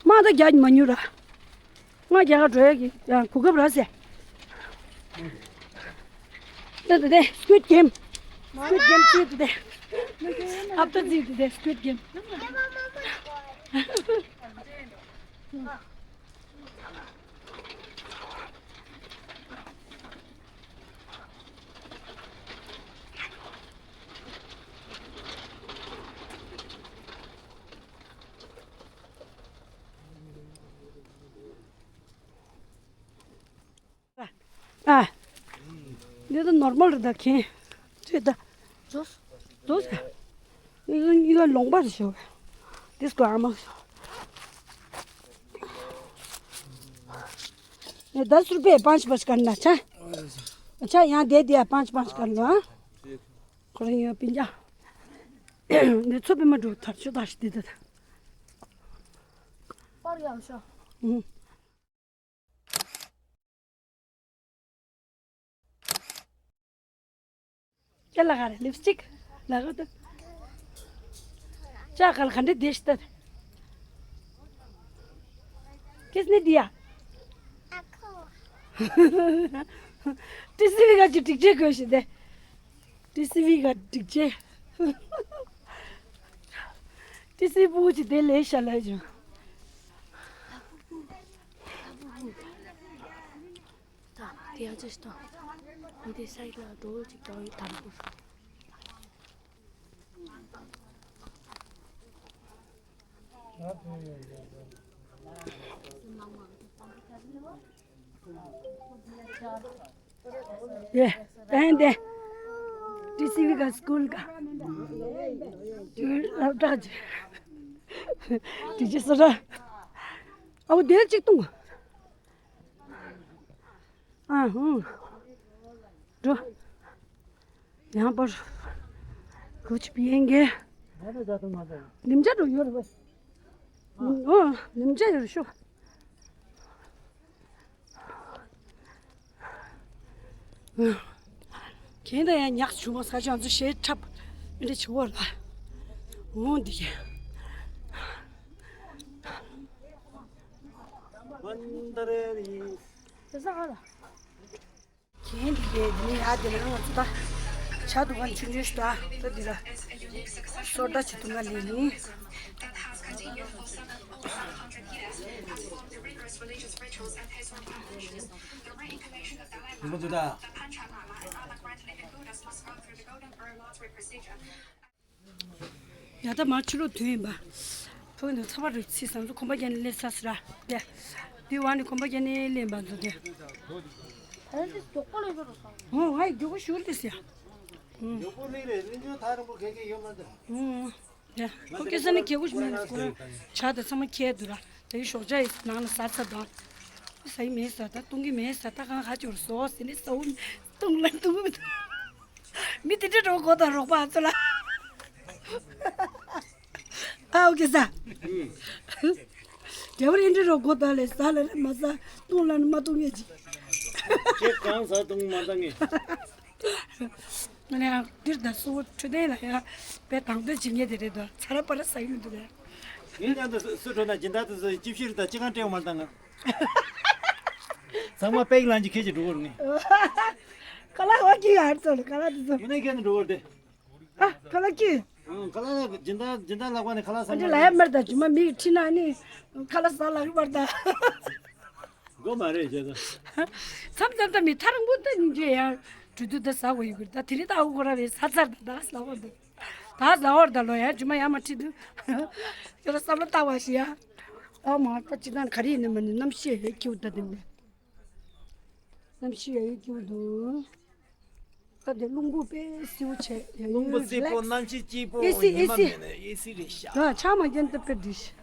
མ་ད་རྒྱག་མ་ཉུ་ར། ང་རྒྱ་གར་འགྲོ་ཡ་གི་ཡང་གོ་སྐབས་ར་ཟེ། ད་ད་ད་སྐུད་གེམ། སྐུད་གེམ་ཅི་ད་ད། ཨབ་ད་ཅི་ད་ད་སྐུད་གེམ། ཨ། འདི་ད་ནོར་མལ་རེད་ད་ཁྱེད། ཅི་ད། ཟོས། ཟོས། འདི་ད་ལོང་པ་རེད་ཤོག་འདི་སྐོར་ཨ་མ། ये दस रुपये पाँच पाँच करना। अच्छा। अच्छा, यहाँ दे दिया, पाँच पाँच कर लो, हाँ। ཁོ་རང་ཡང་པིན་ཅ། འདི་ཚོ་པི་མ་འགྲོ་ཐར་ཆུ་དག་ཤི་དེ་དེ། པར་ཡག་ཤོ། ཨུ། ཁྱེད་ལ་ག་རེ་ལིབ་སི་ཊིག་ལ་ག་དུ། ཅག་ག་ལ་ག་འདྲེ་དེ་ཤི་ད། ཁྱེད་ནི་དེ་ཡ། ཏི་སི་བི་ག་ཅི་སྒྲིག་ཆས་དགོས་ཤི་དེ། ཏི་སི་བི་ག་སྒྲིག་ཆས། ཏི་སི་བི་བུ་ཅི་དེ་ལས་ཤ་ལས་བྱུང་། ད་དེ་ཡང་ཅི་ཞིག་དང་། འདི་སའི་ལ་རྡོ་ཅིག་དང་ཡོད་དམ། དེ་ཨན་དེ་ཏི་སི་བི་ག་སྐུལ་ག་དུ་སློབ་གྲྭ་ཅི་ཏི་ཅི་སོ་ར་ཨའུ་དེ་ཅིག་ཏུང་། ཨ་ཧུང་། འགྲོ། ཡང་པར། ཁོ་ཆི་པི་ཡན་གེ། ལིམ་ཅ་འགྲོ་ཡོད་རེད་པ། ཨོ། ལིམ་ཅ་ཡོད་རེད་ཤོ། ཁྱེད་ད་ཡང་ཉག་ཆུ་མ་ས་ཆ་ང་ཚོ་ཞེ་འཁྲབ་མི་འདྲ་ཆུ་བོ་ལ། འོང་འདི་ག། ད་རེད། དེ་ས་ག་ལ། གན་དེ་གའི་དེ་ནས་ཡར་དེ་ལ་ང་ཚོ་ད་ཇ་འཐུང་ག་ཆུང་ཆུང་ཞིག་འདུག་ད་དེ་ལ་སོ་ཌ་ཅིག་འཐུང་ག་སླེབས་ནི། ང་ཚོ་ད། ཡ་ད་མར་ཕྱི་ལོགས་ཐོན་ཡིན་པ། ཕ་གི་ནང་ཚ་བ་རུ་ཚིག་བཟང་ཚོ་ཁོམ་པ་རྒྱག་ནས་སླེབས་ཚར་ཟེར་ར། དེ། དེ་བ་ནི་ཁོམ་པ་རྒྱག་ནས་སླེབས་པ་ཚོ་དེ། ད་ནི་མགྱོགས་པོ་ལས་ཤོར་སོང་། ཨོ་ང་ཡི་མགྱོགས་པོ་ཤོར་ཏེ་ཟེར། མགྱོགས་པོ་ལས་རེད། གླིང་ཆུང་ཐག་རིང་པོ་ག་གེ་ཡོད་མ་འདུག་ཨོ། དེ། ཁོ་སྐྱེ་ས་ནི་ཁྱེད་ཁོ་ཞིག་མེད་ནས་ཁོ་རང་ཇ་དང་ཚང་མ་ཁྱེར་འདུག་ར། དེ་ཞོགས་ཇ་ཡི་ནང་ལ་ཟ་ཚར་དང་། ཟ་ཡི་མེད་ཟ་ད་བཏུང་གི་མེད་ཟ་ད་གང་ཧ་ཅོར་སོ་ཟེར་ནས་ཟ་འུ་བཏུང་ལ་བཏུང་གི་མི་འདུག་མི་དེ་འདྲ་རོགས་གོ་དང་རོགས་པ་ཚོ་ལ། ཨ་ཨོ་ཀེ་ས། རྒྱལ་བར་ཨེ་འདྲ་རོགས་གོ་དང་ལས་ཟ་ལ་རེ་མ་ཟ་བཏུང་ལ་ནི་མ་བཏུང་ངེས་ཅིག་ཁྱེད་གང་ཟ་བཏུང་མ་ཟ་ངེས། ང་ནི་ཡང་འདིར་ད་སུ་འཕྲོད་བསྟེན་ལ་ཡང་བས་དང་དོད་བྱེད་ངེས་དེ་རེད་དོ་ཚ་ར་པ་ར་ཟ་ཡོང་དུ་རེད། ངས་ཀྱང་ད་སུ་འཕྲོད་ན་སྦྱིན་བདག་དེ་ཚོ་ཅིབ་ཤིར་དང་ཅི་གང་སྤྲད་མ་བཏང་ང་། ཚང་མ་པེག་ལང་གི་ཁྱེད་ཀྱི་འགྲོ་གི་རེད་ངས། ཁ་ལག་བ་ཀི་ཡར་ཚོ་ལ་ཁ་ལག་དེ་ཚོ། ཡིན་ནའི་ཁྱེད་ནི་འགྲོ་གི་རེད། ཨ་ཁ་ལག་ཀི། ཨང་ཁ་ལག་ལ་སྦྱིན་བདག་སྦྱིན་བདག་ལག་པ་ནས་ཁ་ལག་ཟ་ཨ་མ་ཅི་ལ་ཡ་མར་ད་ཇུ་མ་མིག་ཁྲི་ན་ནི་ཁ་ལག་ཟ་ལག་གི་བར་ད། མགོ་མ་རེད་བྱས་ཙང་། མཚམས་མཚམས་ད་མི་ཐ་རང་པོ་ད་སྙིང་རྗེ་ཡ་གྲུ་དུ་ད་ཟ་དགོས་ཡོད་གི་རེད་ད་དེ་རིང་ད་ཨ་ཁུ་ཁོ་ར་བས་ཟ་ཚར་ད་ད་ཟ་བར་ད། ད་ཟ་བར་ད་ལོ་ཡ་ཇུ་མ་ཡ་མ་ཁྲི་དུ། ཁྱོད་ར་བསམ་བློ་བཏང་བ་ཞིག་ཡ། ཨ་མ་ད་ཅི་ད་ག་རེ་ཡིན་ནི་མ་ནི་གནམ་གཤིས་ཡ་ཡོད་ཀྱི་འུ་ད་དེ་མི། གནམ་གཤིས་ཡ་ཡོད་ཀྱི་འུ་འདུག་ད་དེ་རླུང་བུ་དཔེ་བསིལ་བོ་བྱས་ཡ་རླུང་བུ་ཡོད་བསིལ་པོ་རི་ལེགས། གནམ་གཤིས་སྐྱིད་པོ་ཨེ་སི་ཉི་ཨེ་མ་སི། མེད་ནས་ཨེ་སི་རེད་ཤག་ད་ཆ་མ་རྒྱན་ད་དཔེ་འགྲིག་ཤག་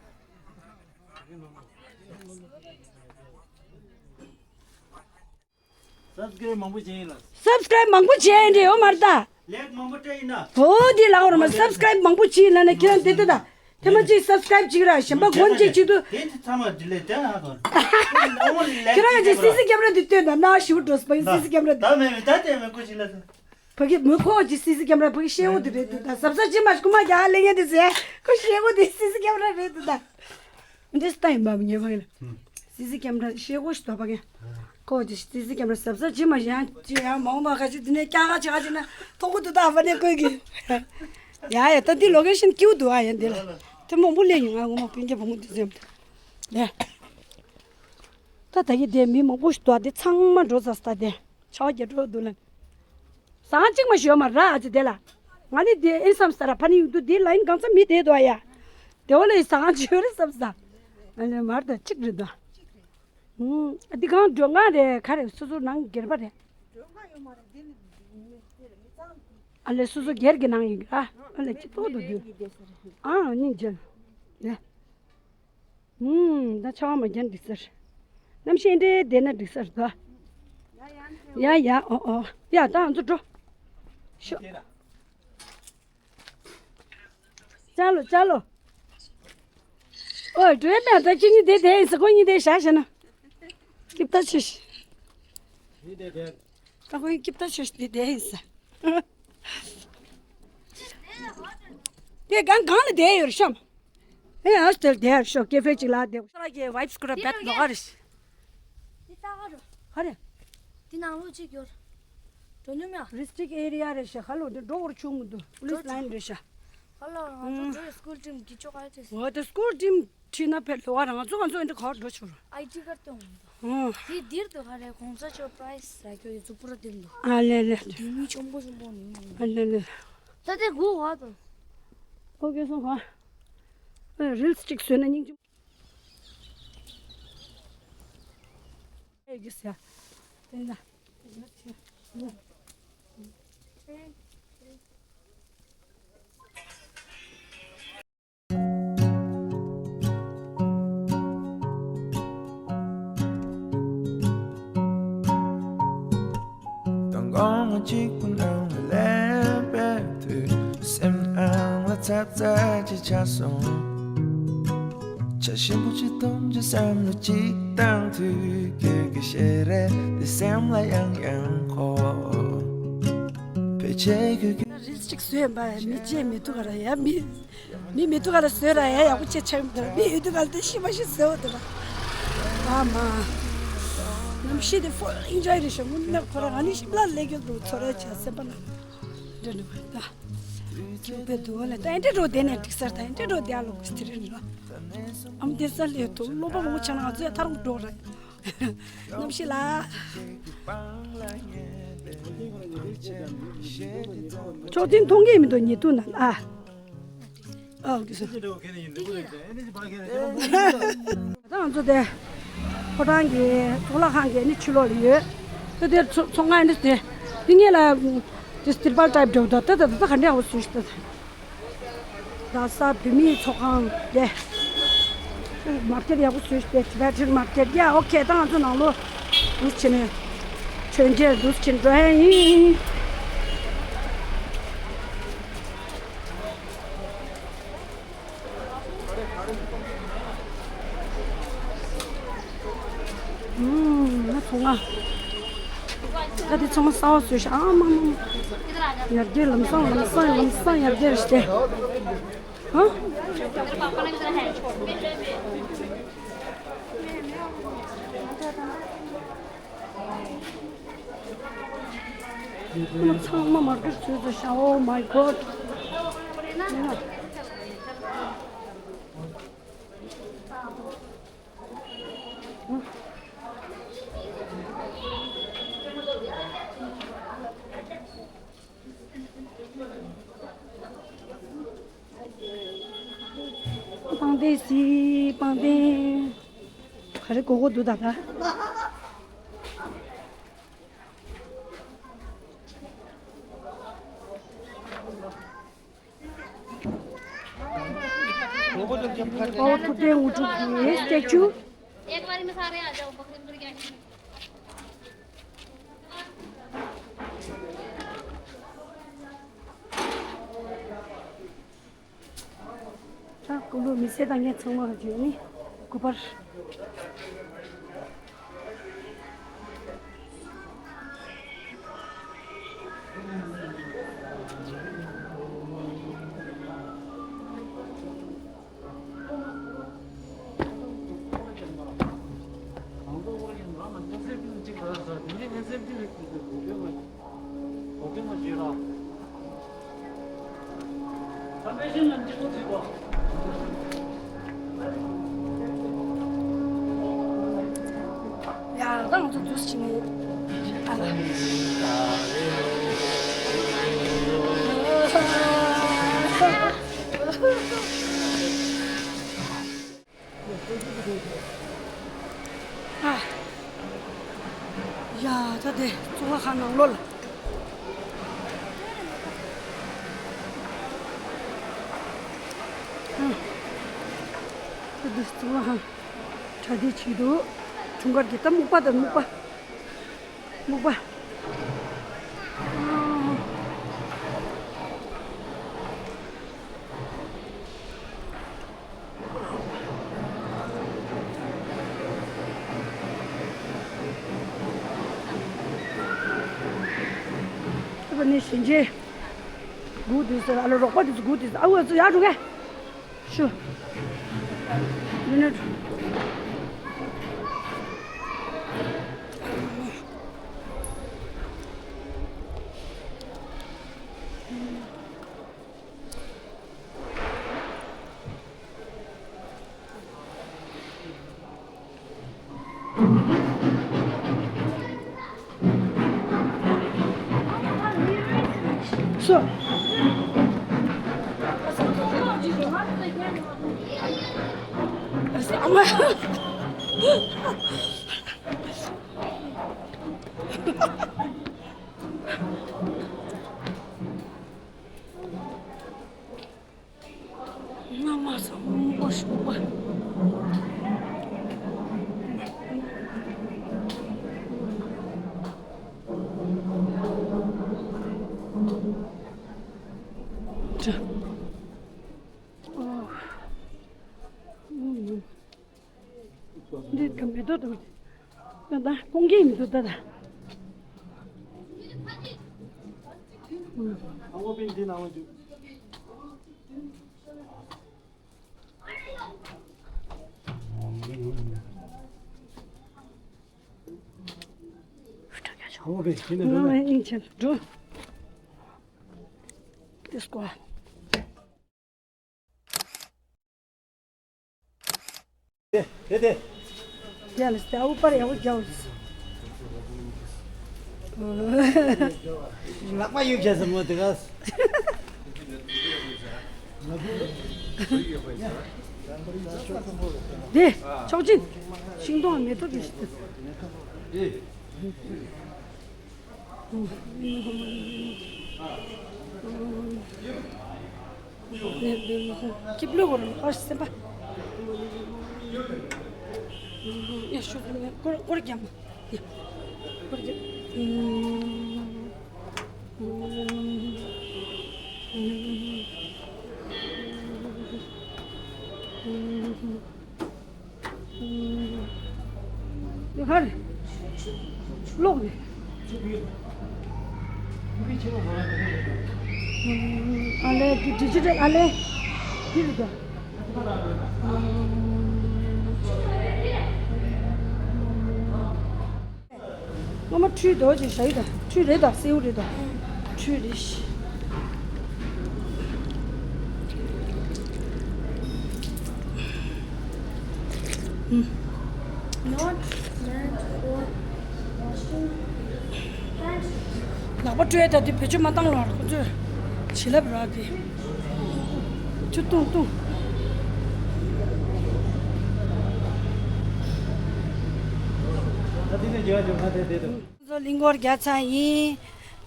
སབ་སི་ཀེ་རབ་མང་པོ་བྱས་ཡིན་ལ། སབ་སི་ཀེ་རབ་མང་པོ་བྱས་ཡིན་འདྲ་ཡོད་མ་རེད་ད། ལེགས་མང་པོ་སྤྲད་ཡིན་ན། འོ་འདི་ལ་འོར་མ་སབ་སི་ཀེ་རབ་མང་པོ་བྱས་ཡིན་ལ་ན་ཁྱེད་རང་དེ་ལྟ་ད། ཐེངས་མ་གཅིག་སབ་སི་ཀེ་རབ་གཅིག་ར་གཞན་པ་སྒོ་གཅིག་གཅིག་ཏུ། དེ་ཚང་མ་འདི་ལས་དེ་ཧ་གོ། ཁྱེད་རང་གི་སི་སི་ཀེམ་ར་འདི་སྟོན་དང་ན་ཞུ་འགྲོ་སི་པ་སི་སི་ཀེམ་ར་འདི། ད་མེད་མེད་ད་དེ་མེད་ཀོ་ཅི་ལ་ད། ཕ་གི་མོ་ཁོ་གི་སི་སི་ཀེམ་ར་ཕ་གི་ཤེས་འོ་དེ་རེད་འདུག་ད་ཟབ་ཟབ་ཅི་མ་ཞིག་ཀུ་མ་རྒྱ་ལེ་ངེ་དེ་ཟེ་ཁོ་ཤེས་འོ་དེ་སི་སི་ཀེམ་ར་རེད་འདུག་ད། འདི་སྟ་ཡིན་པ་ངེ་ཕ་གི་ལ། སི་སི་ཀེམ་ར་ཤེས་འོ་ཞིག་ད་ཕ་གི། ཁོ་གི་སི་སི་ཀེམ་ར་ཟབ་ཟབ་ཅི་མ་ཞིག་ཡང་ཅི་ཡང་མ་འོ་མ་ཁ་ཅིག་དེ་ནས་ཀྱང་ཁ་ཅིག་ཁ་ཅིག་ན་ཐོག་གུ་དུ་ད་ཕ་ནས་ཀོ་གི། ཡ་ཡ་ད་འདི་ལོ་ཀེ་ཤན་ཀིའུ་འདུག་ཨ་ཡ་འདི་ལ། དེ་མང་པོ་ལས་ཡོང་ང་ངོ་མ་སྤུན་ཀྱག་བུ་མོ་དེ་ཟེར་མ་ཐུབ། ལས། ད་ད་གི་དེ་མི་མང་པོ་ཞིག་འདུག་ཨ་དེ་ཚང་མ་འགྲོ་ཚར་སོང་ད་དེ། ཆ་བ་རྒྱ་འགྲོ་འདུག་ལ། ཟ་ཁང་གཅིག་མ་ཞོ་མ་ར་ཨ་ཅི་དེ་ལ། ང་ནི་དེ་ཨེ་བསམ་ས་ར་ཕ་ནི་ཡུག་ཏུ་དེ་ལ་ཡིན་གང་ཚ་མི་དེ་འདུག་ཨ་ཡ། དེ་བ་ལ་ཡི་ཟ་ཁང་ཅི་ཡོད་རེད་བསམ་ས། ཨ་ནི་མར་ད་གཅིག་རེད་འདུག་ཨུམ། འདི་གང་མགྲོན་ཁང་རེད་ག་རེ་སོ་སོ་ནང་སྒེར་པ་རེད། ཨ་ལེ་སོ་སོ་སྒེར་གྱི་ནང་ཡིན་ག་ཨ་ལེ་ཅི་ཏོག་ཏུ་འདུག་ཨ་སྙིང་རྗེ། ལེ། ཨུམ། ད་ཆ་བ་མ་རྒྱན་འགྲིག་ཟེར། གནམ་གཤིས་འདྲེ་བསྡད་ན་འགྲིག་ཟེར་ད། ཡ་ཡ་ཨོ་ཨོ། ཡ་ད་ང་ཚོ་འགྲོ། ཤོག་ཅ་ལོ་ཅ་ལོ། ཨོ་འགྲོ་ཡ་མེད་ད་ཁྱེད་གཉིས་དེ་དེ་ཡིན་ཟེར་ཁོ་གཉིས་དེ་བཞག་བཞག་ན། སྐྱིབ་ད་ཆེ་ཤི། ད་ཁོ་གཉིས་སྐྱིབ་ད་ཆེ་ཤི་དེ་དེ་ཡིན་ཟེར། དེ་གང་གང་ལ་དེ་ཡོད་ཤམ། ཨེ་ཨ་སྟེར་དེ་ཡར་ཤོག་ཀེ་ཧྥེ་གཅིག་ལ་དེ། ས་ལ་གི་ཝའིབ་སི་ཀུ་ར་བེད་ལོག་ཨ་རེ། འདི་ལྟ་ག་རུ། ཧ་རེ། འདི་ནང་ལོགས་གཅིག་ཡོད། འགྲོ་ནུས་མེད། རི་སི་ཊིག་ཨེ་རི་ཡ་རེད་ཤག་ཧ་ལོ་འདི་འགྲོ་བར་བྱུང་མི་འདུག་པུ་ལི་སི་ལའིན་རེད་ཤག་ཧ་ལོ་ང་ཚོ་འགྲོ་ཡི་སི་ཀུལ་ཊིམ་གི་ཅོག་ཨ་ཏེ། འོ་དེ་སི་ཀུལ་ཊིམ་ཁྲིད་ན་ཕེབས་ལོ་བ་ར་ང་ཚོ་ང་ཚོ་ཨེ་འདྲ་ག་བར་འགྲོ་ཆོག་རུ། ཨའི་ཌི་ཀར་ཏེ་འོང་འདུག་ཨོ། དེ་འདིར་འདུག་ཧ་རེ་གོང་ས་མཆོག་པ་རའི་སི་ཟ་རྒྱུ་ཡི་གཙུག་པུ་ར་འདིར་འདུག་ཨ་ལེ་ལེ། དེ་མི་ཆོམ་པོ་ཆོམ་པོ་ནི་མ། ཨ་ལེ་ལེ། ད་དེ་གུ་བ་དང་། ཨོ་ཀེ་སོང་ཧ། ཨ་རིལ་སི་གཅིག་བཟོས་ན་སྙིང་རྗེ། ཨེ་གི་ཟེར། དེ་ན། དང་དགོང་མོ་གཅིག་པུ་ནང་ལ་ལེན་པའི་དུས། སེམས་ནང་ལ་ཚབ་ཚ་ཅིག་ཆགས་སོང་། ཆ་ཞིམ་པོ་ཅིག་འཐུང་ཅིག་བསམ་བློ་ཅིག་བཏང་དུས། ཁྱོད་ཀྱི་ཞལ་རས་འདི་སེམས་ལ་ཡང་ཡང་འཁོར། ཕལ་ཆེར་ཁྱོད་ཀྱི། རིལ་སི་གཅིག་བཟོས་ཡིན་པ་མི་བརྗེད་མི་ཐུབ་ག་ར་ཡ་མི། མི་མི་ཐུབ་ག་ར་བཟོས་ར་ཡ་ཡག་པོ་ཅིག་ཆགས་མི་འདུག་མི་ཡོད་དུས་ག་ལ་དེ་ཤི་མ་ཤི་བཟོས་འོ་དེ་ལ། ཨ་མ། གནམ་གཤིས་དེ་full enjoy རེད་ཤག་དངོས་གནས་ཁོ་རང་ཨ་ནི་ཤིམ་ལ་སླེབས་རྒྱུ་འདུག་ཚོར་རེ་བྱ་སེམས་པ་ན། འདྲ་འདྲ་བ་ད། ཁྱོད་པའི་དུ་བ་ལ་ད་ཨེ་འདྲ་འགྲོ་བསྡད་ནས་འགྲིག་སར་ད་ཨེ་འདྲ་འགྲོ་བསྡད་ལོག་གི་དེ་རེད་ལ། ཨམ་དེ་ས་ལས་དུ་སློབ་པ་མང་པོ་ཆགས་ན་ང་ཚོ་ཡང་ཐར་འགྲོ་རེད། གནམ་གཤིས་ལ། ཕྱོགས་མཐུན་མཐོང་གི་མི་འདུག་ཉེ་དུ་ན་ཨ། ཨ་ཨོ་ཀེ་སོ། ད་ང་ཚོ་དེ་ཕོ་བྲང་གི་གཙུག་ལག་ཁང་གི་ནི་ཕྱི་ལོགས་ལ་ཡོད། ད་དེར་ཚོ་ཚོང་ཁང་ནི་དེ་དེ་ངེད་ལ་དེ་སྟིར་པལ་ཊའིབ་འདྲ་བོ་ད་ད་ད་ད་ག་འདྲ་ཡག་པོ་བཟོས་ཤག་ད། རྡ་ས་བོད་མིའི་ཚོགས་ཁང་ལས། མར་ཀེཊ་ཡག་པོ་བཟོས་ཏེ་Tibetan market ཡ། ཨོ་ཁེ། ད་ང་ཚོ་ནང་ལོགས་འདུག་སེ་བྱས་ནས་མཆོད་མཇལ་འདུག་སེ་བྱས་ནས་འགྲོ་ཡ་ཡིན། ཨུམ། ང་ཚོང་ང་། ད་དེ་ཚང་མ་གསར་པ་བཟོས་ཤག་ཨ་མ་མ་མ། ཡར་རྒྱས་ལམ་སང་ལམ་སང་ལམ་སང་ཡར་རྒྱས་རེད་ཤག་ཨ། ཚང་མ་མར་ཀེཊ་བཟོས་ཚར་ཤག Oh my God. པང་གདན་སི་པང་གདན། ག་རེ་གོ་གོ་འདུག་ད་ད། ཨོ་ཐུབ་བསྟན་དངོས་གྲུབ་ཀྱི་སྟེགས་ཆུ། ད་ཀུ་ལུ་མི་སེར་དང་ངས་ཚང་མ་བརྗོད་ནི་སྐུ་པར། ཡ། ད་ང་ཚོ་འདུག་སེ་བྱས་ནས་ཨ་ལ། ཨ། ཡ། ད་དེ་གཙུག་ལག་ཁང་ནང་ལོགས་ལ། ཨ། ད་དེ་གཙུག་ལག་ཁང་གྲ་སྒྲིག་བྱེད་འདུག་འཁྲུངས་སྐར་གྱི་ད་སྨུག་པ་དང་སྨུག་པ། སྨུག་པ། ཨ་ཕ་ནི་ཞིང་ཆེན། སྒུག་དུས་ཟེར་ཨ་ལོ་རོགས་པ་དེ་ཚོ་སྒུག་དུས་ཨ་འུ་ཚོ་ཡར་འགྲོ་གས། ཤུ། མི་ནིཊ། སོ། ཨ་མ། ང་མ་སོང་མོ་ཤུག་པ། འདི་ག་མེ་ཏོག་དང་། ད་ད་ཀོང་ཀེ་མི་འདུག་ད་ད། ཨ་ངོ་པིན་འདི་ནང་འདུག་ཁོང་པས་ཤི་ནས་ང་འགྲོ་ལ་ཨིན་ཆེན་འགྲོ། དེ་སྐོར། དེ་དེ་དེ། རྒྱ་ལ་ས་འུ་པར་ཡག་པོ་རྒྱག་འོས། ལག་པ་གཡུག་བྱས་སོང་མོ་དེ་ག། དེ་ཆོག་ཅིག་ཤིང་སྡོང་མེ་ཏོག་གི། སྐྱིབས་ལོ་གོར་ཨོ་སེམས་པ། ཡ་ཤོ་ཀོར་ཀོར་རྒྱམ། ཡ་ཀོར་རྒྱམ། ཧར། ལོག་ནས། ཨ་ལེ། ཌི་ཇི་ཊལ་ཨ་ལེ། འདི་རེད་དོ། སྔོན་མ་ཁྲུས་རྡོ་ཅིག་བཞག་ཡོད་ད། ཁྲུས་རེད་ད། སེའུ་རེད་ད། ཁྲུས་རེད་ཤི། Not meant for washing hands. ལག་པ་བཀྲུས་ད་དེ་བེད་སྤྱོད་མ་བཏང་ལ་ཁོ་ཚོས་བྱིན་རླབས་རག་གི། ཆུ་བཏུང་བཏུང་། ད་དེ་ནས་རྒྱག་རྒྱུ་ང་དེ་དེ་དང་། ང་ཚོ་གླིང་སྐོར་རྒྱག་ཚར་ཡིན།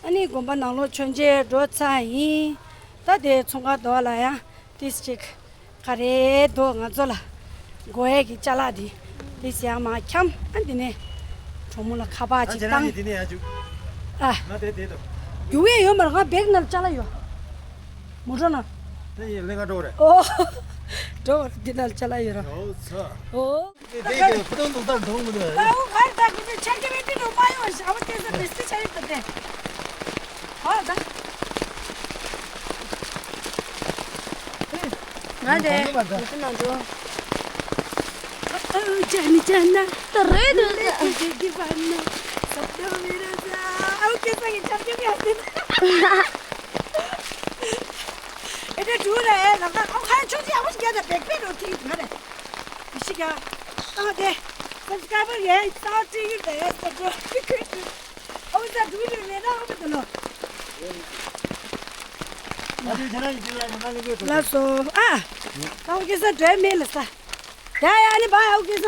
ཨ་ནི་དགོན་པ་ནང་ལོགས་མཆོད་མཇལ་འགྲོ་ཚར་ཡིན། ད་དེ་ཚོང་ཁང་དོ་ལ་ཡང་ཏིས་ཅིག་ག་རེ་འདུག་ང་ཚོ་ལ་དགོས་ཡས་ཀྱི་ཅ་ལག་འདི་ཏིས་ཡང་མ་འཁྱམ། ཨ་འདི་ནས་གྲོགས་མོ་ལ་ཁ་པར་ཅིག་བཏང་། ཨ་ཁྱེད་རང་གིས་འདི་ནས་ཡར་རྒྱུགས། ཨ། ང་དེ་དེ་དང་། རྒྱུགས་ཡས་ཡོད་མ་རེད། ང་བེག་ནང་ལ་ཅ་ལག་ཡོད། མོ་ཊ་ནང་། ད་ཡིན་ལེ་ང་འགྲོ་རེད། ཨོ། འགྲོ་འདི་ནང་ལ་ཅ་ལག་ཡོད་ར། ཨོ་ཚ། ཨོ། དེ་དེ་གི་ཕུ་ཏོང་ཏོང་ཏར་འགྲོ་མི་འདུག་ད་འོ་གར་ད་ཀུ་ཅི་ཆ་རྒྱ་བའི་ཏི་རུ་མ་ཡོང་ཞག་པ་དེ་ས་མི་སི་ཆ་ཡོད་པ་དེ། ཨོ་ད། ང་དེ་ཡོད་ན་འགྲོ། ཨ་ཨ་ཅ་ནི་ཅ་ན། ད་རེད་འདུག་ད། ཀུ་ཅི་གི་བ་ན། སབ་ཏོ་མི་ར་ཟ། ཨོ་ཀེ་ས་གི་ཆ་རྒྱ་བའི་ཨ་ཏི། ཨེ་དེ་འགྲོ་རེད་ལ་ད། ཨོ་ཁ་ཆུ་ཅི་ཨ་བ་ཞིག་རྒྱ་ད་བེག་པེ་རོ་ཐིག་ང་རེད། ཤི་ཀ་ཨ་དེ་སབ་སི་ཀ་རའི་བར་ཡས་ཏང་ཏི་ཡི་དེ་ཡས་ཏོ་ཏོ་ཨོ་ཟ་འགྲུ་ཡི་མེད་ན་ཨོ་མི་དེ་ལོ། ཨ་དེ་ཁྱེད་རང་ཡི་དེ་ཡ་ང་ལ་ངོས་ལ་སོ་ཨ། ཨོ་ཀེ་ས་འདྲ་མེད་ལ་ས། ཡ་ཡ་ནི་བ་ཨོ་ཀེ་ས།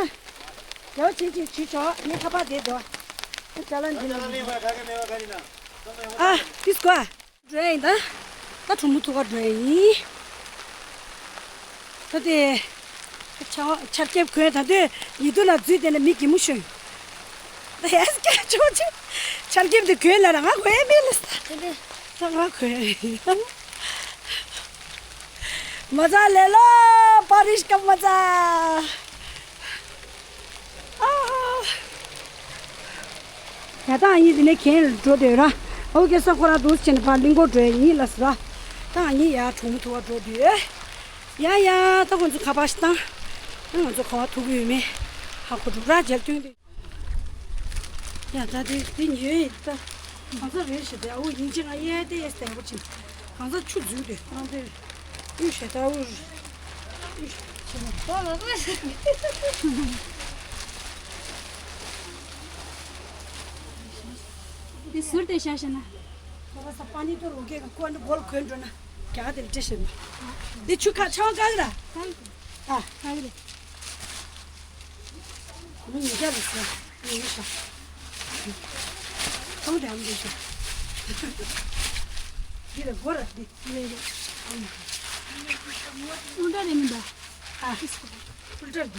ཡ་ཅི་ཅི་ཅི་ཆོ་ངས་ཁ་པར་དེ་དོ། ཨ་ཅ་ལ་འདི་ལ་འདི། ཨ་ཏིས་ཀོ་ཨ། འགྲོ་ཡིན་ད། ད་གྲོགས་མོ་ཐུག་ག་འགྲོ་ཡིན། ད་དེ། ཆ་ཆར་ཁེབས་གོན་ད་དུས་ཡིད་དུ་ལ་འཛུལ་དེ་ན་མི་གི་མོ་ཤོད། ད་ཡ་སྐྱ་ཆོག་ཆེ། ཆར་ཁེབས་དེ་གོན་ལ་ར་ང་གོན་མེད་ལ་ས། ད་ང་གོན། མ་ཚ་ལེ་ལོ་པ་རིཤ་ཀ་མ་ཚ། ཨ། ཡ་ད་ཨ་ཡིན་དེ་ནས་གན་འགྲོ་དོད་ར། ཨོ་ཀེ་ས་ཁོ་རང་འདུག་ཟེར་ནས་ཕར་གླིང་སྐོར་འགྲོ་ཡ་ཡིན་ལ་ཟེར་ར། ད་ཨ་ཡིན་ཡ་གྲོགས་མོ་ཐུག་ག་འགྲོ་དོད། ཡ་ཡ་ད་ཁོ་ཚོ་ཁ་པར་ཞིག་བཏང་། ཨ་ང་ཚོ་ག་བ་ཐུག་གི་ཡོད་མེད། ཧ་གོ་འགྲོ་ར་མཇལ་སྟོན་དེ། ཡ་ད་དེ་དེ་ཉོས་ཡིན་ད། གང་ས་རེད་ཞེས་དེ་ཨོ་ཡིན་ཅི་ང་ཡ་དེ་ཡ་སྟེ་ཨོ་ཅི། གང་ས་ཆུ་འཛུལ་དེ་ང་དེ། ཨུ་ཤ་ད་ཨུ། ཨུ་ཤ་ད་ཨུ། འདི་ཟུར་དེ་བཞག་ཤེ་ན། ཁོ་ར་ས་པ་ནི་ཏོ་རོ་ཀེ་ག་ཁོ་འདི་གོལ་གོན་འགྲོ་ན། རྒྱ་དེ་ལ་ཏྲེ་ཤེ་ན། འདི་ཆུ་ཁ་ཆང་ག་གི་ར། ཨ། ག་གི་རེད། ཁོང་ཉིས་བརྒྱ་ལ་ཟེར། ཉིས་བརྒྱ་ཤ། ཁོང་དེ་ཨམ་དེ་ཤ། འདི་ལ་སྒོ་ར་འདི། འདི་ལ་ཨམ། ཨུལ་ཊ་རེད་མིན་པ། ཨ། ཨུལ་ཊ་འདི། ཨུལ་ཊ་རེད།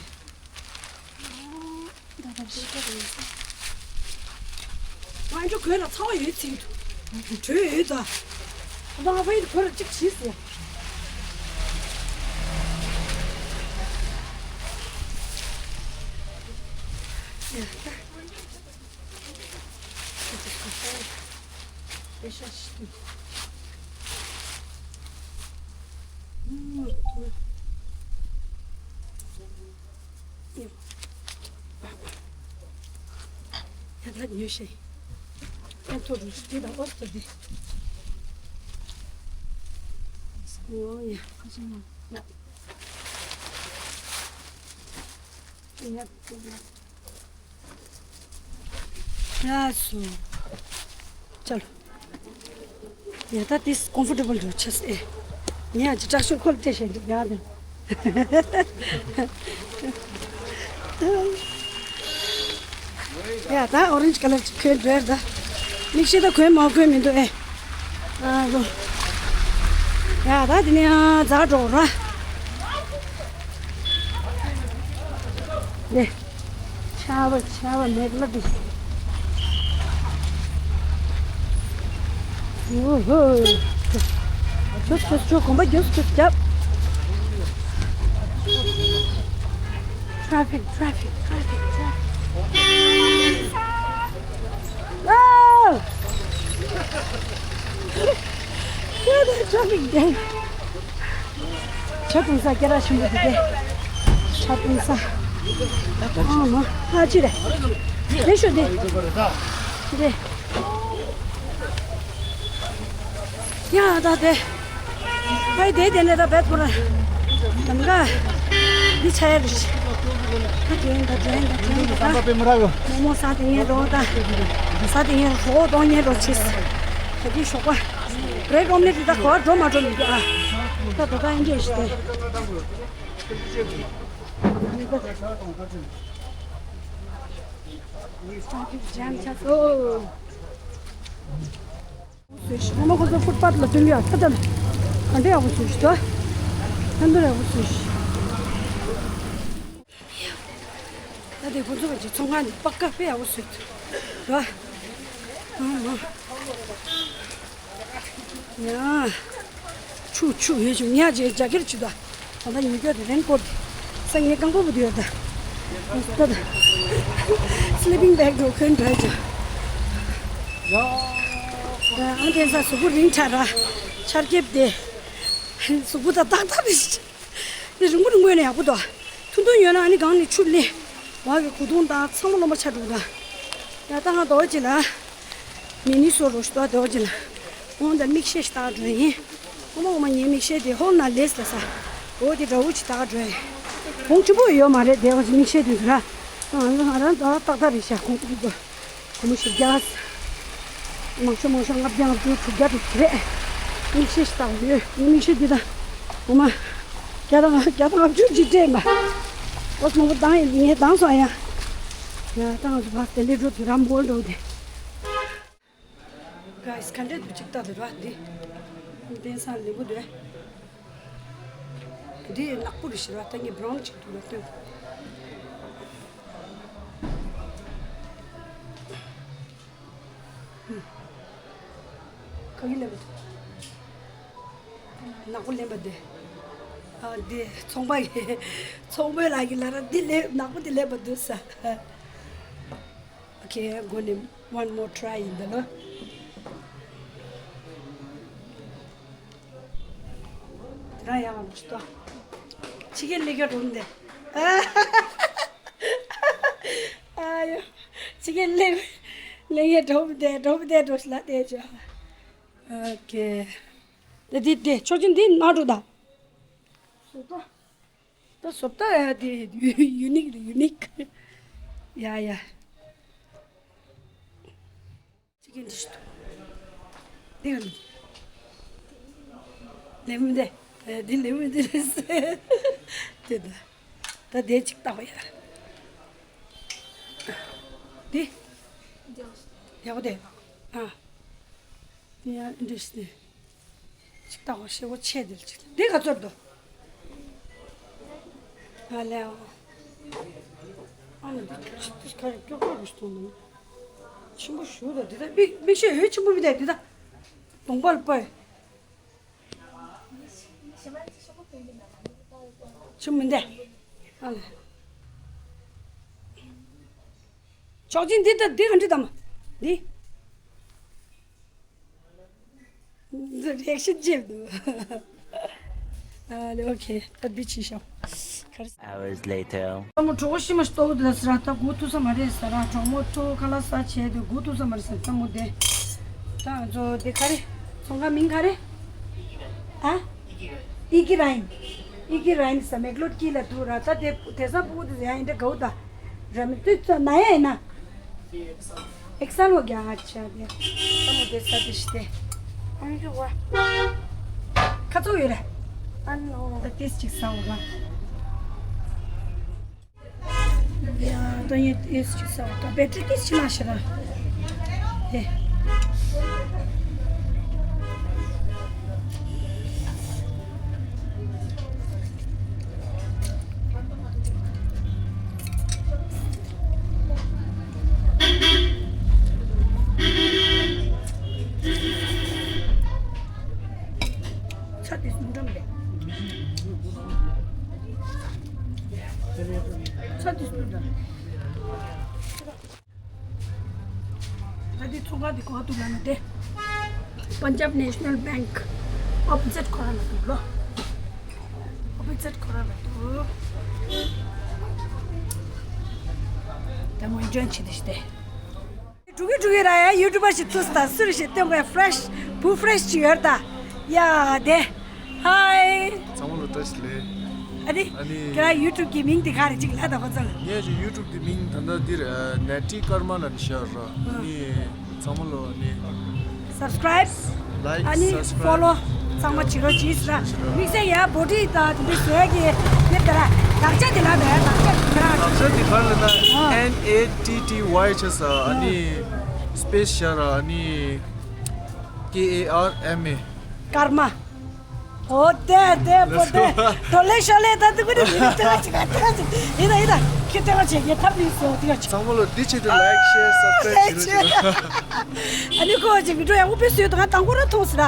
ང་ཚོ་གོས་ལ་ཚ་བ་ཡོད་ཚིག་འདུག་གྲོས་ཡོད་ད། ང་ཚོ་ང་ཕ་ཡི་གོས་ལ་གཅིག་བྱིས་སོ། ཡ་ད་ཉོས་ཤེས། ཨེ་ཐོ་རུ་ཅི་དང་ཨོ་སྟོད་དེ། ཨོ་ཡ། ཁ་ཆེ་མ། ཡ། ཡ། ཡ་སོ། ཅལ། ཡ་ད་དེས་ཀོམ་ཕོར་ཊེ་བལ་རུ་ཆེས་ཨེ། ངས་ཨ་ཅི་དྲག་ཤོས་ཁོལ་ཏེ་བཤད་འདུག་ཡ་ད། ཡ་ད་ཨོ་རེན་ཇི་ཀ་ལར་ཅིག་ཁོལ་འདྲ་ད། མིག་ཤེལ་ད་ཁོལ་མ་ཁོལ་མི་འདུག་ཨེ། ཨ་རོ། ཡ་ད་དེ་ནས་ཨ་ཛ་འགྲོ་ར། ནས། ཆར་པ་ཆར་པ་མེད་ལ་འདི། ཨོ་ཧོ། ཆོ་ཆོ་ཆོ་གོམ་པ་རྒྱོབ་རྒྱོབ་རྒྱབ། Traffic, traffic, traffic, traffic. Oh! Traffic jam. ཇ་འཐུང་ས་སྐད་གྲགས་ཆེན་པོ་འདི་གས། ཇ་འཐུང་ས། ཨ་མ། ཨ་ཅི་རེད། དེ་ཤོད་དེ། དེ། ཡ་ད་དེ། ཨའི་དེ་དེ་ནས་ད་བེད་པོ་ར། དམ་ག་འདི་ཆ་ཡ་རེད། ད་དྲན་ད་དྲན་ད་དྲན་ད། མོག་མོག་ཟ་དེ་ངས་རོགས་ད། ཟ་དེ་ངས་རོགས་གཏོང་ངས་རོགས་བྱེད། ད་དེ་ཞོགས་པ། བྲེག་རོམ་ནས་དེ་ད་གོ་བ་འགྲོ་མ་འགྲོ་མི་འདུག་ཨ། ད་ད་ད་ཨིན་འདྲས་ཤི་དེ། ཇམ་ཆགས་སོ། ཨོ་མ་ཁོ་ཚོ་ཕུཊ་པཱཐ་ལ་སྟོན་གྱི་ཡ་ཁ་ཏ་ལ། ག་འདྲ་ཡག་པོ་བཟོས་ཤི་ད། ཧན་དུ་ཡག་པོ་བཟོས་ཤི། ད་དེ་ཁོ་ཚོ་གི་ཚོང་ཁང་ནི་པ་ཀ་དཔེ་ཡག་པོ་བཟོས་འདུག་ར། ཨ་མ། ཡ། ཆུ་ཆུ་ཡོད་ཆུ་ཉ་ཅེ་རྒྱ་སྐྱེར་ཆུ་ད། ད་ལྟ་ཉི་སྐྱོ་དེ་རེན་ཀོཊ་དེ། ས་ངའི་རྐང་པ་བུ་དུ་ཡོད་ད། ད་ད། སི་ལི་པིང་བེག་འགྲོ་ཁོན་འགྲོ་ཅེ། ཨ་དེ་ས་གཟུགས་པོ་རིང་ཆ་ར། ཆར་ཁེབས་དེ། གཟུགས་པོ་ད་ཏག་ཏག་རེད། དེ་རིང་པོ་རིང་པོ་ཡོད་ན་ཡག་པོ་འདུག་ཐུང་ཐུང་ཡོད་ན་ཨ་ནི་སྒང་ནས་ཆུ་ལེན། བག་གི་གོས་ཐུང་དང་ཚང་མ་རློན་པ་ཆགས་འགྲོ་གི་ད། ཡ་ད་ང་དོ་ཅི་ལ། མི་ནི་སོ་རོ་ཞིག་དོ་དོ་ཅི་ལ། འོང་ད་མིག་ཤེལ་ཞིག་བཏགས་འགྲོ་ཡིན། ཨོ་མ་ཨོ་མ་ངའི་མིག་ཤེལ་དེ་ཧོལ་ན་ལེས་ལ་ས། འོ་དེ་འདྲ་བོ་ཅིག་བཏགས་འགྲོ་ཡིན། གོང་ཆེན་པོ་ཡོད་མ་རེད་དེ་འོ་ཅི་མིག་ཤེལ་དེ་ཚོ་ར། ང་རང་ད་ཏག་ཏག་རེད་ཤག་གོང་ཆེན་པོ། སྒོར་མོ་བཞི་བརྒྱ། མང་ཤོས་མང་ཤོས་ལྔ་བརྒྱ་ལྔ་བཅུ་དྲུག་བརྒྱ་དྲུག་ཅུ་རེད། མིག་ཤེལ་ཞིག་བཏགས་ཡོད། ངའི་མིག་ཤེལ་འདི་དང་། ངོ་མ། བརྒྱ་དང་བརྒྱ་དང་ལྔ་བཅུ་ཅིག་སྤྲད་པ། ཨོ་མང་པོ་བཏང་ཡིན་ངས་བཏང་སོང་ཡ། ཡ་བཏང་སོང་བ་དེ་ལས་འགྲོ་དུས་རམ་བོ་འགྲོ་དེ། Guys, ག་འདྲས་འདུག་ཅིག་ལྟ་དུས་ར་འདི། དེང་སང་ལེགས་པོ་འདུག་འདི་ནག་པོ་རེད་ཤི་ར་ད་ངས་བྷ་རའུན་ཅིག་འདུག་ལ་སྟོན། ག་གི་ལེན་པ་འདུག་ནག་པོ་ལེན་པ་འདི། ཨ་འདི་ཚོང་པ་ཡི་ཚོང་པའི་ལག་གི་ལ་ར་འདི་ལེན་ནག་པོ་འདི་ལེན་པ་འདུག་ས། Okay, I'm gonna one more try in the lo. དེ་རང་ཡང་ལོ་ཤི་ཏོ། ཕྱི་རྒྱལ་ལས་ཀ་འགྲོ་འདི། ཨ་ཡོ། ཕྱི་རྒྱལ་ལས་ལས་ཀ་འགྲོ་འདི་འགྲོ་འདི་འགྲོ་ཤི་ལ་དེ་ཅོ། Okay. དེ་དེ་དེ་ཆོག་ཅིང་འདི་ནག་འགྲོ་ད། སོ་ཏོ། ད་བཟོ་ལྟ་ཡ་དེ་ཡུ་ནིག་རེད་ཡུ་ནིག་ཡ་ཡ། ཅི་གིན་འདི་ཞིག་འདུག་འདི་ག་ནི། ལེ་མོ་འདི། ཨེ་འདི་ལེ་མོ་འདི་རེད་ཟེར། དེ་ད། ད་དེ་གཅིག་བཏགས་པ་ཡ། འདི། ཡག་པོ་དེ། ཨ། ཡ་འདི་ཞིག་འདི། ཅིག་ལྟ་བ་ཤེས་བོ་ཆེ་དེ་ཅིག་འདི་ག་ཚོད་འདུག་ང་ལས་ཨ། ཨ་ནི་འདི་ཅིག་ཏུ་ཁ་རི་ཀྱོག་ཀྱོག་རུ་སྟོང་འདུག་ཆེན་པོ་ཞུ་ད་འདི་ད་མིག་མིག་ཤེལ་ཡོད་ཆེན་པོ་མི་འདུག་འདི་ད་གདོང་པ་ལ་པོ་ཆེན་མི་འདུག་ཨ་ལས། ཆོག་ཅིང་འདི་ལྟ་འདི་ག་འདྲི་དམ། འདི། འདི་རེག་ཤིན་ཅེབ་འདུག་ཨ་ལེ་ཨོ་ཁེ་ད་འདི་ཕྱི་ཤོག Hours later. ཨ་མོ་གྲོགས་ཤི་མ་ཤི་ཏོག་འདི་ལ་སི་ར་ད་གོ་ཐུ་ས་མ་རེད་ས་ར་གྲོགས་མོ་ཐུ་ཁ་ལ་ས་ཆེ་འདུག་གོ་ཐུ་ས་མ་རེད་ས་ད་མོ་དེ། ད་ང་ཚོ་དེ་ག་རེ། ཚོང་ཁང་མིང་ག་རེ། ཨ། ཨི་ཀི་ར་ཡིན། ཨི་ཀི་ར་ཡིན་ཟེར་མེག་ལོར་དཀྱིལ་ལ་འདུག་ར། ད་དེ་དེང་སང་ཕྲུ་གུ་དེ་ཚོ་ཡང་ཡིན་འདྲ་དགའ་བོ་ད། ར་མི་དུས་ཚོད་ན་ཡ་ཡིན་ན། ཨེག་སལ་ལོ་རྒྱ་ང་ཆ་དེ། ཨ་མོ་དེ་ས་དེ་ཤི་དེ། ཨ་མི་ཁྱོད་བ། ཁ་ཚོགས་ཡོད་རེད། ཨ་ནོ། ད་ཏིས་ཅིག་ས་འོ་ལ། ཡ་ད་ཡིན་ཏིས་ཅིག་ས་འོ་ད་བེ་ཏྲི་ཏིས་ཅིག་མ་ཤི་ར། དེ། ཚ་དེ་སུ་འགྲམ་རེད། ཚ་དེ་སུ་འགྲམ་རེད། ད་དེ་ཚོང་ཁང་དེ་གོ་འདུག་ལ་ན་དེ། Punjab National Bank opposite ཁོ་རང་ལ་འདུག་ལོ། opposite ཁོ་རང་ལ་འདུག་ད་མོ་འཇོན་ཆེ་དེ་ཤི་དེ། འགྲོ་གི་འགྲོ་གི་ར་ཡ་ཡུ་ཊུབ་པ་ཞིག་ཐུག་ད་སུ་རེད་ཞིག་སྟོན་པའི་ཕྲེ་ཤི་བུ་ཕྲེ་ཤི་ཅིག་ཡོད་ད། ཡ་དེ། ཧའི། ཚང་མ་ལ་བཀྲ་ཤིས་བདེ་ལེགས། ཨ་ནི། ཨ་ནི། ཁྱེད་རང་ཡུ་ཊུབ་གི་མིང་དེ་ག་རེ་ཅིག་ལབ་དང་ཁོ་ཚོ་ལ། ངས་ཀྱི་ཡུ་ཊུབ་གི་མིང་ད་ལྟ་འདིར་ནེ་ཊི་ཀར་མ་ལ་ནི་ཤར་ར། ཨ་ནི། ཚང་མ་ལ་ནི། སབ་སི་ཀ་རའིབ། ལའིཀ། ཨ་ནི། སབ་སི་ཀ་རའིབ། ཕོ་ལོ། ཚང་མ་བྱེད་རོགས་གྱིས་ཟེར། དམིགས་བསལ་ཡ་བོ་ཊི་དང་དེ་འདྲ་བཟོ་ཡ་གི་དེ་ལྟར་དག་ཆ་དེ་ལ་བས་དག་ཆ་དེ་ཁ་རང་། དག་ཆ་དེ་ག་ལ་ན། ཨ། ཨེན་ཨེ་ཊི་ཊི་ཝའི་བྱས་ཨ་ནི། སི་པེ་སི་བྱས་ར་ཨ་ནི། ཀེ་ཨེ་ཨར་ཨེམ་ཨེ། ཀར་མ། ཨོ་དེ་དེ་པོ་དེ། དོ་ལེ་ཤོ་ལེ་ད་དུ་ཀུ་རེ་དེ་ལ་ཅི་ག་ཏེ་ཅི་ཡིན་ད་ཡིན་ད་ཁྱེད་ལྟ་བ་བྱེད་ངས་ཐབས་ཡིན་སོ་དེ་ལ་ཅི། ཚང་མ་ལ་འདི་བྱེད་དུ་ལའིཀ་ཤེར་སབ་སི་ཀ་རའིབ་བྱེད་རོགས་བྱེད། ཨ་ནི་ཁོ་ཅིག་མི་འགྲོ་ཡ་དབུ་པའི་སུས་དང་དང་པོ་ར་མཐོང་སི་ར།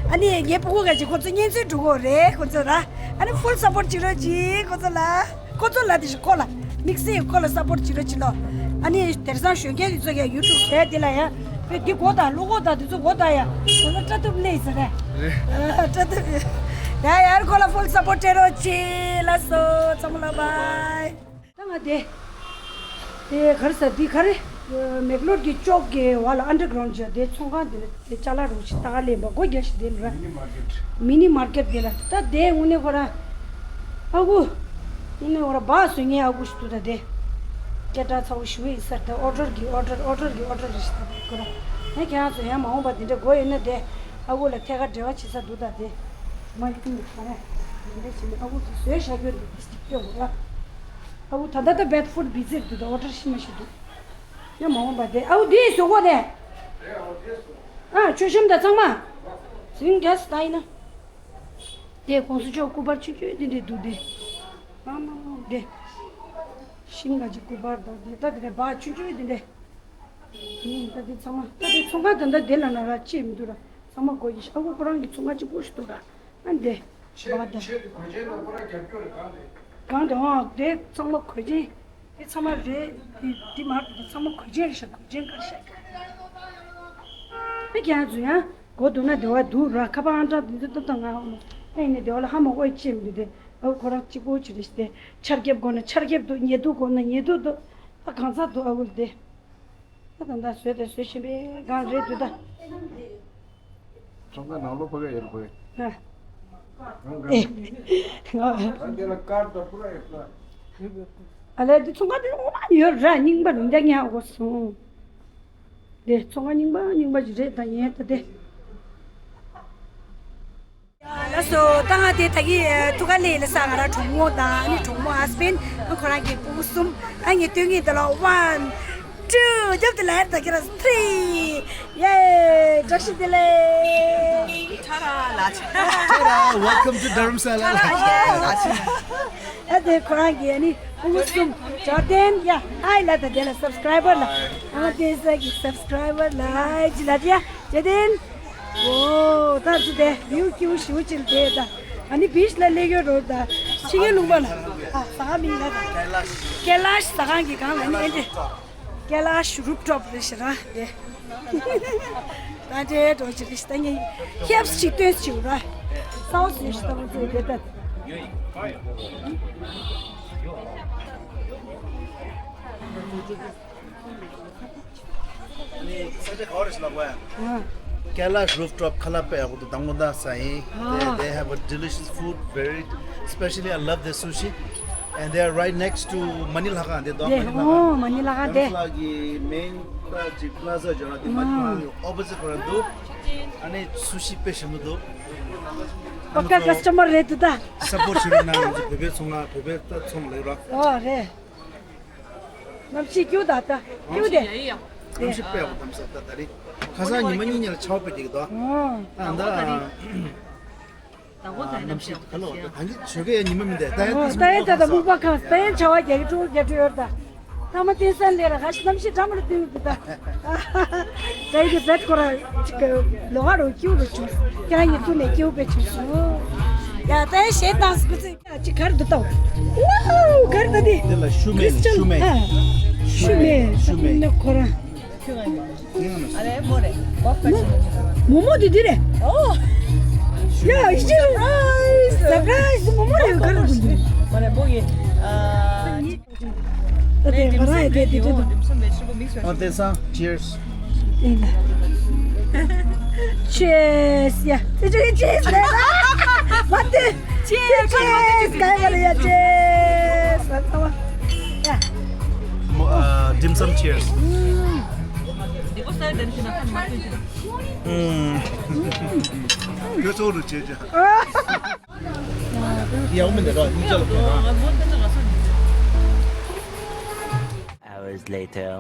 ཨ་ནི་ངའི་ཕྲུ་གུ་ག་ཅིག་ཁོ་ཚོ་གཉེན་ཚན་འགྲོ་གོ་རེད་ཁོ་ཚོ་ར། ཨ་ནི་ཕུལ་སབ་པོར་བྱེད་རོགས་གྱིས་ཁོ་ཚོ་ལ། ཁོ་ཚོ་ལ་དེ་བཞིན་ཁོ་ལ། དམིགས་བསལ་ཁོ་ལ་སབ་པོར་བྱེད་རོགས་བྱེད་ལོ། ཨ་ནི་དེང་སང་གཞོན་སྐྱེས་དེ་ཚོ་ཡ་ཡུ་ཊུབ་བྱས་དེ་ལ་ཡ། དཔེ་འདི་གོ་དང་བློ་ཁོག་དང་དེ་ཚོ་གོ་དང་ཡ། ཁོ་ཚོ་སྐྲ་གཏུབ་ལེ་ཟེར་རེད། རེད། སྐྲ་གཏུབ། ཡ་ཡར་ཁོ་ལ་ཕུལ་སབ་པོར་སྤྲད་རོགས་བྱེད་ལ་སོ་ཚང་མ་ལ་བྷའི། ད་ང་དེ། དེ་ག་རེ་ཟ་འདི་ག་རེ། མེག་ལོར་གྱི་ཅོག་གི་བར་ལ་ཨན་ཌར་གྷ་རའུན་ཌི་བྱས་དེ་ཚོང་ཁང་དེ་ལ་དེ་ཅ་ལག་རུ་ཞིག་ལྟ་ག་ལེན་པ་སྒོ་རྒྱག་ཞིག་དེ་ལ་ར། མི་ནི་མར་ཀེཊ། མི་ནི་མར་ཀེཊ་དེ་ལ་ད་དེ་དངོས་གནས་ཁོ་ར། ཨ་ཁུ། དངོས་གནས་ཁོ་ར་སྦག་བཟོ་མཁན་ཨ་ཁུ་ཞིག་འདུག་ད་དེ། སྐད་གྲགས་ཚ་བོ་ཞིག་ཡིན་ས་རེད་ད། ཨོ་ཌར་གྱི་ཨོ་ཌར་ཨོ་ཌར་གྱི་ཨོ་ཌར་རེད་ཞིག་ད་ཁོ་ར། ངས་ཁྱེད་རང་ཚོ་ཡང་མ་འོངས་པ་དེ་འདྲ་དགོས་ཡོད་ན་དེ། ཨ་ཁུ་ལ་ཐད་ཀར་འབྲེལ་བ་བྱེད་ས་འདུག་ད་དེ། མ་ཡིན་ཁྱུང་གི་ཁ་ར། དེ་འདྲ་བྱས་ནས་ཨ་ཁུ་གིས་བཟོས་བཞག་རྒྱུ་འདུག་དེ་སྐྱོ་དགོས་ར། ཨ་ཁུ་ད་ལྟ་ད་བེད་ཧྥོར་ཌི་བི་ཛི་རེད་འདུག་ད་ཨོ་ཌར་ཤི་མ་ཤི་འདུག་ཡང་མ་འོངས་པ་དེ་ཨའུ་དེ་བཟོ་གོ་དེ། ཨ་མཆོད་བཤམས་དང་ཚང་མ། ཟིང་རྒྱ་སི་ད་ཡིན་ན། དེ་གོང་ས་མཆོག་སྐུ་པར་ཆུང་ཆུང་དེ་འདྲས་འདུག་དེ། ཨ་མ་མ་དེ། ཤིང་ག་ཅིག་སྐུ་པར་དང་དེ་ད་དེ་འདྲས་བ་ཆུང་ཆུང་དེ་འདྲས། ཡིན་ད་དེ་ཚང་མ་ད་དེ་ཚོང་ཁང་ད་ད་དེ་ལ་ན་ར་ཅེས་མི་འདུག་ར། ཚང་མ་གོ་ཡི་ཤ་ཨ་ཁུ་ཁོ་རང་གི་ཚོང་ཁང་གཅིག་པོ་ཞིག་འདུག་ར། ཨ་འདྲས། བ་ད། གང་དུ་འོང་དེ་ཚང་མ་གོས་ཆེན། དེ་ཚང་མ་རེད། དེ་དེ་མ་རེད་དེ་ཚང་མ་གོས་ཆེན་རེད་ཤག་གོས་ཆེན་ག་རེ་ཤག་ཨེ་ཁྱེད་རང་ཚོ་ཡང་གོ་འདུག་ན་བདེ་བ་འདུག་ར། ཁ་པར་ཨང་གྲངས་དེ་ཚོ་ཏོག་ཏོག་ང་ཨོ་མ་ཨེ་ནས་བདེ་བ་ལ་ཧ་མ་གོ་ཨེ་ཅེས་མི་འདུག་དེ་ཨོ་ཁོ་རང་གཅིག་པོ་ཅི་རེད་ཤག་དེ་ཆར་རྒྱབ་དགོས་ན་ཆར་རྒྱབ་འདུག་ཉལ་འདུག་དགོས་ན་ཉལ་འདུག་འདུག་ཨ་གང་ཚ་འདུག་ཨ་ཁུ་དེ། ད་ད་ད་བཟོས་དེ་བཟོས་བཞིན་པའི་སྒང་རེད་འདུག་ད། ཚོང་ཁང་ནང་ལོགས་ཕ་ག་ཡོད་དགོས། ཨ། གང་གང་། ཨེ། ང་། ད་དེ་ལ་ཀར་དང་པུ་ར་ཡོད་པ། ཨ་ལས་དེ་ཚོང་ཁང་དེ་འོ་མ་ཡོད་ར་རྙིང་པ་རུ་འདྲ་ཉག་གོ་སོང་། དེ་ཚོང་ཁང་རྙིང་པ་རྙིང་པ་ཞིག་རེད་ད་ཡིན་ད་དེ། ལགས་སོ། ད་ང་དེ་ད་གི་ཐུག་ག་ལེ་ལ་ས་ང་ར་གྲོགས་མོ་དང་ཨ་ནི་གྲོགས་མོ་ཧ་སི་བྷེན་ཁོ་རང་གི་ཕྲུ་གུ་གསུམ་ཨ་ངས་སྟོན་གི་འདི་ལ་ཝན་ཊུ་རྒྱབ་དེ་ལ་ཧེར་ད་གི་ར་ཐི་རི་ཡེ་བཀྲ་ཤིས་བདེ་ལེགས། ཁྱོད་ར་ལ་ཆ། ཁྱོད་ར་welcome to Dharamsala། ཨ་དེ་ཁོ་རང་གི་ཨ་ནི་ཕྲུ་གུ་གསུམ་ཇོར་ཌན་ཡ་ཧའི་ལ་ད་དེ་ལ་སབ་སི་ཀ་རའི་བར་ལ་ཨ་དེ་ས་གི་སབ་སི་ཀ་རའི་བར་ལ་ཇི་ལ་ཡ་ཇོར་ཌན། ཨོ། ད་ཚོ་དེ་བིའུ་སྐྱིད་པོ་ཞེ་པོ་ཅིག་དེ་ད། ཨ་ནི་བིཆ་ལ་སླེབས་ཡོད་རོ་ད། ཕྱི་རྒྱལ་ལུང་པ་ལ། ཨ་ཟ་ཁང་མིང་ལ་ད། ཀེ་ལཱཤ་ཟ་ཁང་གི་སྒང་ལ་ནི་ཨེ་འདྲས། ཀེ་ལཱཤ་རུབ་ཊོབ་རེད་ཤག་ར་དེ། ད་དེ་འགྲོ་ཅིག་རེད་ཤག་ད་ངས་ཧེབ་སི་ཅིག་སྟོན་ཅིག་ར། སའོ་སི་ཡོད་ཤག་ད་ང་ཚོ་དེ་ད། ཨ་ནི་ས་ཆ་ག་བ་རེད་ཟེར་ལབ་དགོས་ཡ། ཨ། Kailash rooftop ཁ་ལག་དཔེ་ཡག་པོ་འདུག་དང་པོ་ད་ཟ་ཡིན། They, they have a delicious food, very, especially I love their sushi. And they are right next to Mañi Lhakhang. དེ་དོ་Mañi Lhakhang། ཨོ་Mañi Lhakhang་དེ། Mañi Lhakhang་གི་main་ད་ཅིག་plaza་ཅིག་ཡོད་ར། དེ་Mañi Lhakhang་གི་opposite་ཁོ་ར་འདུག་ཨ་ནི་sushi་དཔེ་ཞིམ་པོ་འདུག Pakka customer་རེད་འདུག་ད། Support་བྱེད་རོགས་གནང་། ང་ཚོ་བོད་པའི་ཚོང་ལ་བོད་པའི་ད་ཚོང་ལས་རོགས། ཨོ་རེད། གནམ་གཤིས་སྐྱིད་ད་ལྟ་སྐྱིད་དེ། གནམ་གཤིས་དཔེ་ཡག་པོ་གནམ་ས་ད་ད་རེད། ཁ་སང་ཉི་མ་གཉིས་གཉིས་ལ་ཆར་པ་རྒྱག་གི་འདུག་ཨོ། ཨ་ད་གནམ་གཤིས་ག་ལོ་ད་གང་གི་ཆོས་གའི་ཉི་མ་མི་འདུག་ད་ཡང་ད་ཡང་ད་ད་སྨུག་པ་ཁ་ད་ཡང་ཆར་པ་རྒྱག་གི་འགྲོ་རྒྱག་འགྲོ་ཡོད་ད། ཐ་མ་བསྟན་སྲིད་ལས་ར་ཁ་ཤི་གནམ་གཤིས་འདྲ་མི་འདྲ་སྟོན་གི་འདུག་ད། ད་ཡི་གེ་བེད་ཁོ་ར་ཅིག་ལོ་ཧ་རོ་སྐྱིད་རུ་བྱུང་། ཁྱེད་རང་ཉིད་ཐུག་ནས་སྐྱིད་པོ་བྱུང་སོང་། ཡ་ད་ཡང་གཞས་བཏང་སྐུ་ཚེ། ཅི་གར་དུ་བཏང་། ཝའོ་གར་དུ་དེ། འདི་ལ་ཤུ་མེན། ཤུ་མེན། ཨ། ཤུ་མེན། ཤུ་མེན། ནི་ཁོ་རང་། ཨ་རེ་མོ་རེ། མོ་མོ་དེ་འདི་རེད། ཨོ། ཡ་ཤི། སར་པ་རའི་སི། སར་པ་རའི་སི་མོ་མོ་རེད། གར་དུ་འདི། མོ་རེ་མོ་ཡི། ཨ། ད་དེ་ང་རང་ཡི་དེ་དེ་དེ་དུ། ཨ་དེ་སང་། Cheers། ཡིན་ད། Cheers། ཡ། དེ་ཅི་cheers་རེད་ད། What the cheers། Cheers། ག་ཡ་རེད་ཡ། Cheers། ད་ཚང་མ། ཡ། མོ་ཨ། Dim sum cheers། ཁྱོད་ཚོ་རུ་བྱེད་ཅིག་ཡང་མི་འདི་ར་གཉིས་ཆ་ལ་ཕན་ར། Hours later.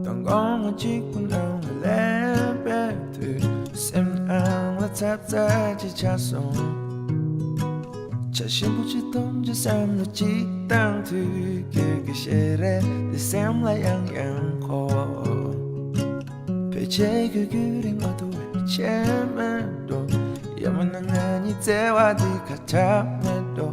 དང་གོང་གཅིག་པུ་ནང་ལ་ལེན་པའི་དུས། སེམས་ནང་ལ་ཚབ་ཚབ་ཅིག་ཆགས་སོང་། བྱ་ཞིམ་པོ་ཅིག་འཐུང་ཅིག་བསམ་བློ་ཅིག་བཏང་དུས། ཁྱོད་ཀྱི་ཞལ་རས་འདི་སེམས་ལ་ཡང་ཡང་འཁོར། ཕལ་ཆེར་ཁྱོད་རྒྱུན་རིང་མ་ཐུག་པའི་ཆད་མེད་འགྲོ། ཡང་མིན་ན་ང་གཉིས་བརྩེ་བ་འདི་ཁ་ཆག་མེད་འགྲོ།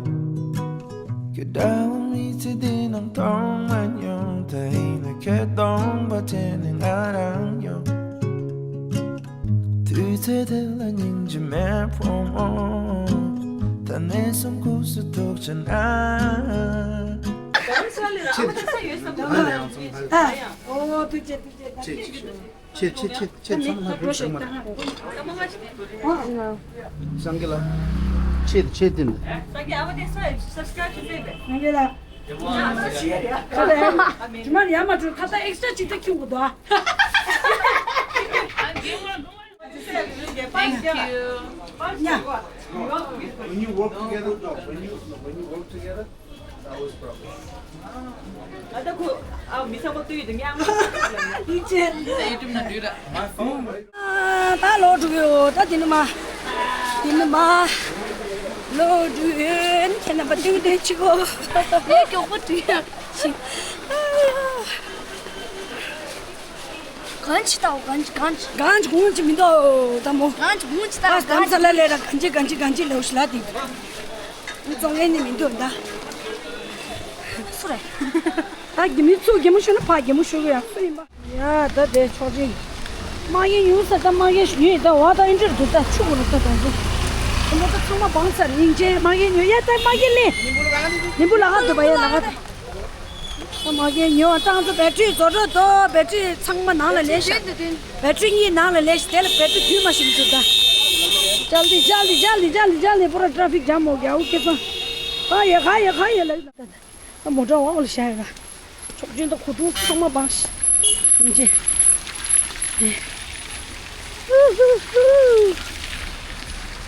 ཁྱོད་འདྲ་བོ་མི་ཚེ་འདི་ནང་མཐོང་མ་མྱོང་། ད་ཡིན་ན་ཁྱོད་སྟོང་པ་དྲན་ནས་ང་རང་ཡོང་། དུས་ཚོད་དེ་ལ་སྙིང་རྗེ་མེད་ཕོ་མོ། ད་ནས་བཟུང་སྐུ་གཟུགས་ཐུག་བྱ་ན། ཨ། ཨོ་ཐུགས་རྗེ་ཐུགས་རྗེ། ད་ཆེ་ཆེ་ཆེ་ཆེ་ཆེ་ཚང་མ་ལྷག་རུ་ཚང་མ་རེད། སངས་རྒྱས་ལ་ཆེ་ཆེ་དེ་འདི། སངས་རྒྱས་ཨ་བ་དེ་སབ་སི་ཀ་རབ་བྱེད་ཟེར་བས། སངས་རྒྱས་ལ། ཁ་ལ་དྲི་མ་ཡར་མ་འགྲོ། ཁ་ཏ་ཨེག་སི་ཊ་ཅིག་ད་ཁྱུང་གི་འདུག་ཨ། Thank you. When you work together, no, when you when you work together, that was problem. ཨ་ད་ཁོ་ཨ་མི་ཚང་མ་ལྟོས་ཡོད་དུ་མཉམ། ཡིན་ཅེ། ད་ཡུ་ཊུབ་ནང་འདུས་ར། My phone, right? ཨ་ད་ལོག་འགྲོ་གི་ཡོད། ད་དེ་ནི་མ། དེ་ནི་མ། ལོག་འགྲོ་གི་ཡོད། ཁྱེད་རྣམ་པ་ཏིང་ཏིང་ཆི་གོ། ཨེ་མགྱོགས་པོ་འགྲོ་ཡ། ཤི། གང་ཅི་ལྟ་བུ་གང་ཅི་གང་ཅི། གང་ཅི་གང་ཅི་མི་འདུག་ད་མོ། གང་ཅི་གང་ཅི་ལྟ་བུ། ཨ་གང་ཅི་ལ་ལས་ར་གང་ཅི་གང་ཅི་གང་ཅི་ལོ་ཤི་ལ་དེ། ཙོང་ཨེ་ནི་མི་འདུག་ད། སུ་རེད། ད་གི་མི་ཚུགས་གི་མོ་ཤོད་ན་ཕ་གི་མོ་ཤོད་གི་ཡ་སུ་ཡིན་པ། ཡ་ད་དེ་ཆོག་ཅིང་། དམག་ཡན་ཉུང་ས་ད་དམག་ཡན་ཞུ་ཡིན་ད་བ་ད་ཨིན་ཏྲར་འདུག་ད་ཆུ་གུ་རུ་ད་དང་ཚོ། ད་མོ་ད་ཚང་མ་བང་སར་ཡིན་ཅེ་དམག་ཡན་ཉུང་ཡ་ད་དམག་ཡན་ལེ། ཉིན་པོ་ལ་ག་ནི་ཉིན་པོ་ལ་ག་འདུག་པ་ཡ་ལ་ག་ད། ད་དམག་ཡན་ཉུང་བ་ཏང་ཚོ་བེ་ཊི་རི་བཟོ་འགྲོ་དོ། བེ་ཊི་རི་ཚང་མ་ནང་ལ་ལེན་ཤག་བེ་ཊི་རི་གཉིས་ནང་ལ་ལེན་ཤག་དེ་ལ་བེ་ཊི་རི་དུས་མ་ཞིག་འདུག་ད། ཅལ་དི་ཅལ་དི་ཅལ་དི་ཅལ་དི་ཅལ་དི་པུ་ར་ཊ་ཕིག་ཇམ་མོ་གི་ཨའུ་ཁེ་སང་། ཨ་ཡ་ཁ་ཡ་ཁ་ཡ་ལ། ད་མོ་ཊ་འོག་ལ་བཞག་ཡོད་ལ། ཆོག་ཅན་ད་ཁོ་ཐུང་ཚང་མ་སྤངས་ཤིག་ཡིན་ཅེ།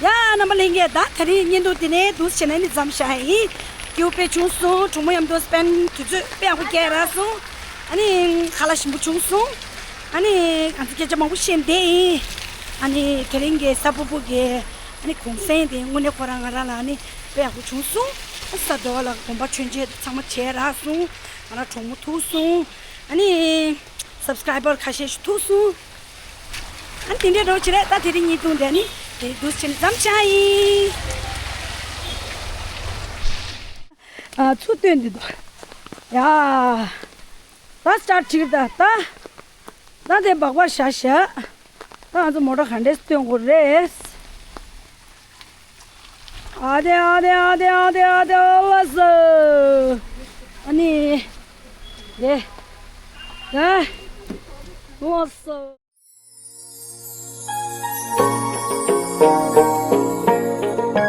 ཡ་རྣམ་པ་ལྷན་རྒྱས། ད་དེ་རིང་བརྙན་ཐུང་འདི་ནས་འདུག་སེ་བྱས་ནས་ནི་མཚམས་བཞག་ཡིན། སྐྱིད་པོ་དཔེ་བྱུང་སོང་། གྲོགས་མོ་མཉམ་དུ་སྤེན་དུས་ཚོད་དཔེ་ཡག་པོ་བསྐྱལ་རག་སོང་། ཨ་ནི་ཁ་ལག་ཞིམ་པོ་བྱུང་སོང་། ཨ་ནི་ང་ཚོ་སྐད་ཆ་མང་པོ་བཤད་བསྡད་ཡིན། ཨ་ནི་དེ་རིང་གི་གཟའ་ཕུར་བུ་གི་ཨ་ནི་གུང་སེང་དེ་དངོས་གནས་ཁོ་རང་ང་རང་ལ་ཨ་ནི་དཔེ་ཡག་པོ་བྱུང་སོང་། ཨ་ས་རྡོ་ལ་དགོན་པ་མཆོད་མཇལ་ཚང་མ་བྱས་རག་སོང་། ང་རང་གྲོགས་མོ་ཐུག་སོང་། ཨ་ནི་སབ་སི་ཀ་རའི་བར་ཁ་ཤས་ཤིག་ཐུག་སོང་། ཨ་ནི་དེ་འདྲའི་རོགས་བྱེད་རེད། ད་དེ་རིང་བརྙན་ཐུང་དེ་ནི་དེ་འདུག་སེ་མཚམས་བཞག་ཡིན། ཨ་ཚུར་སྟོན་འདི་འདུག་ཡ། ད་སི་ཊར་ཊི་བྱེད་ཀྱི་ད་ད། ད་དེ་སྦག་སྦག་བཞག་བཞག་ད་ང་ཚོ་མོ་ཊ་ག་འདྲས་སྟོན་དགོས་རེད། ཨ་དེ་ཨ་དེ་ཨ་དེ་ཨ་དེ་ཨ་དེ་ཨ་ལ་ས། ཨེ། ད། ལོངས་སོ།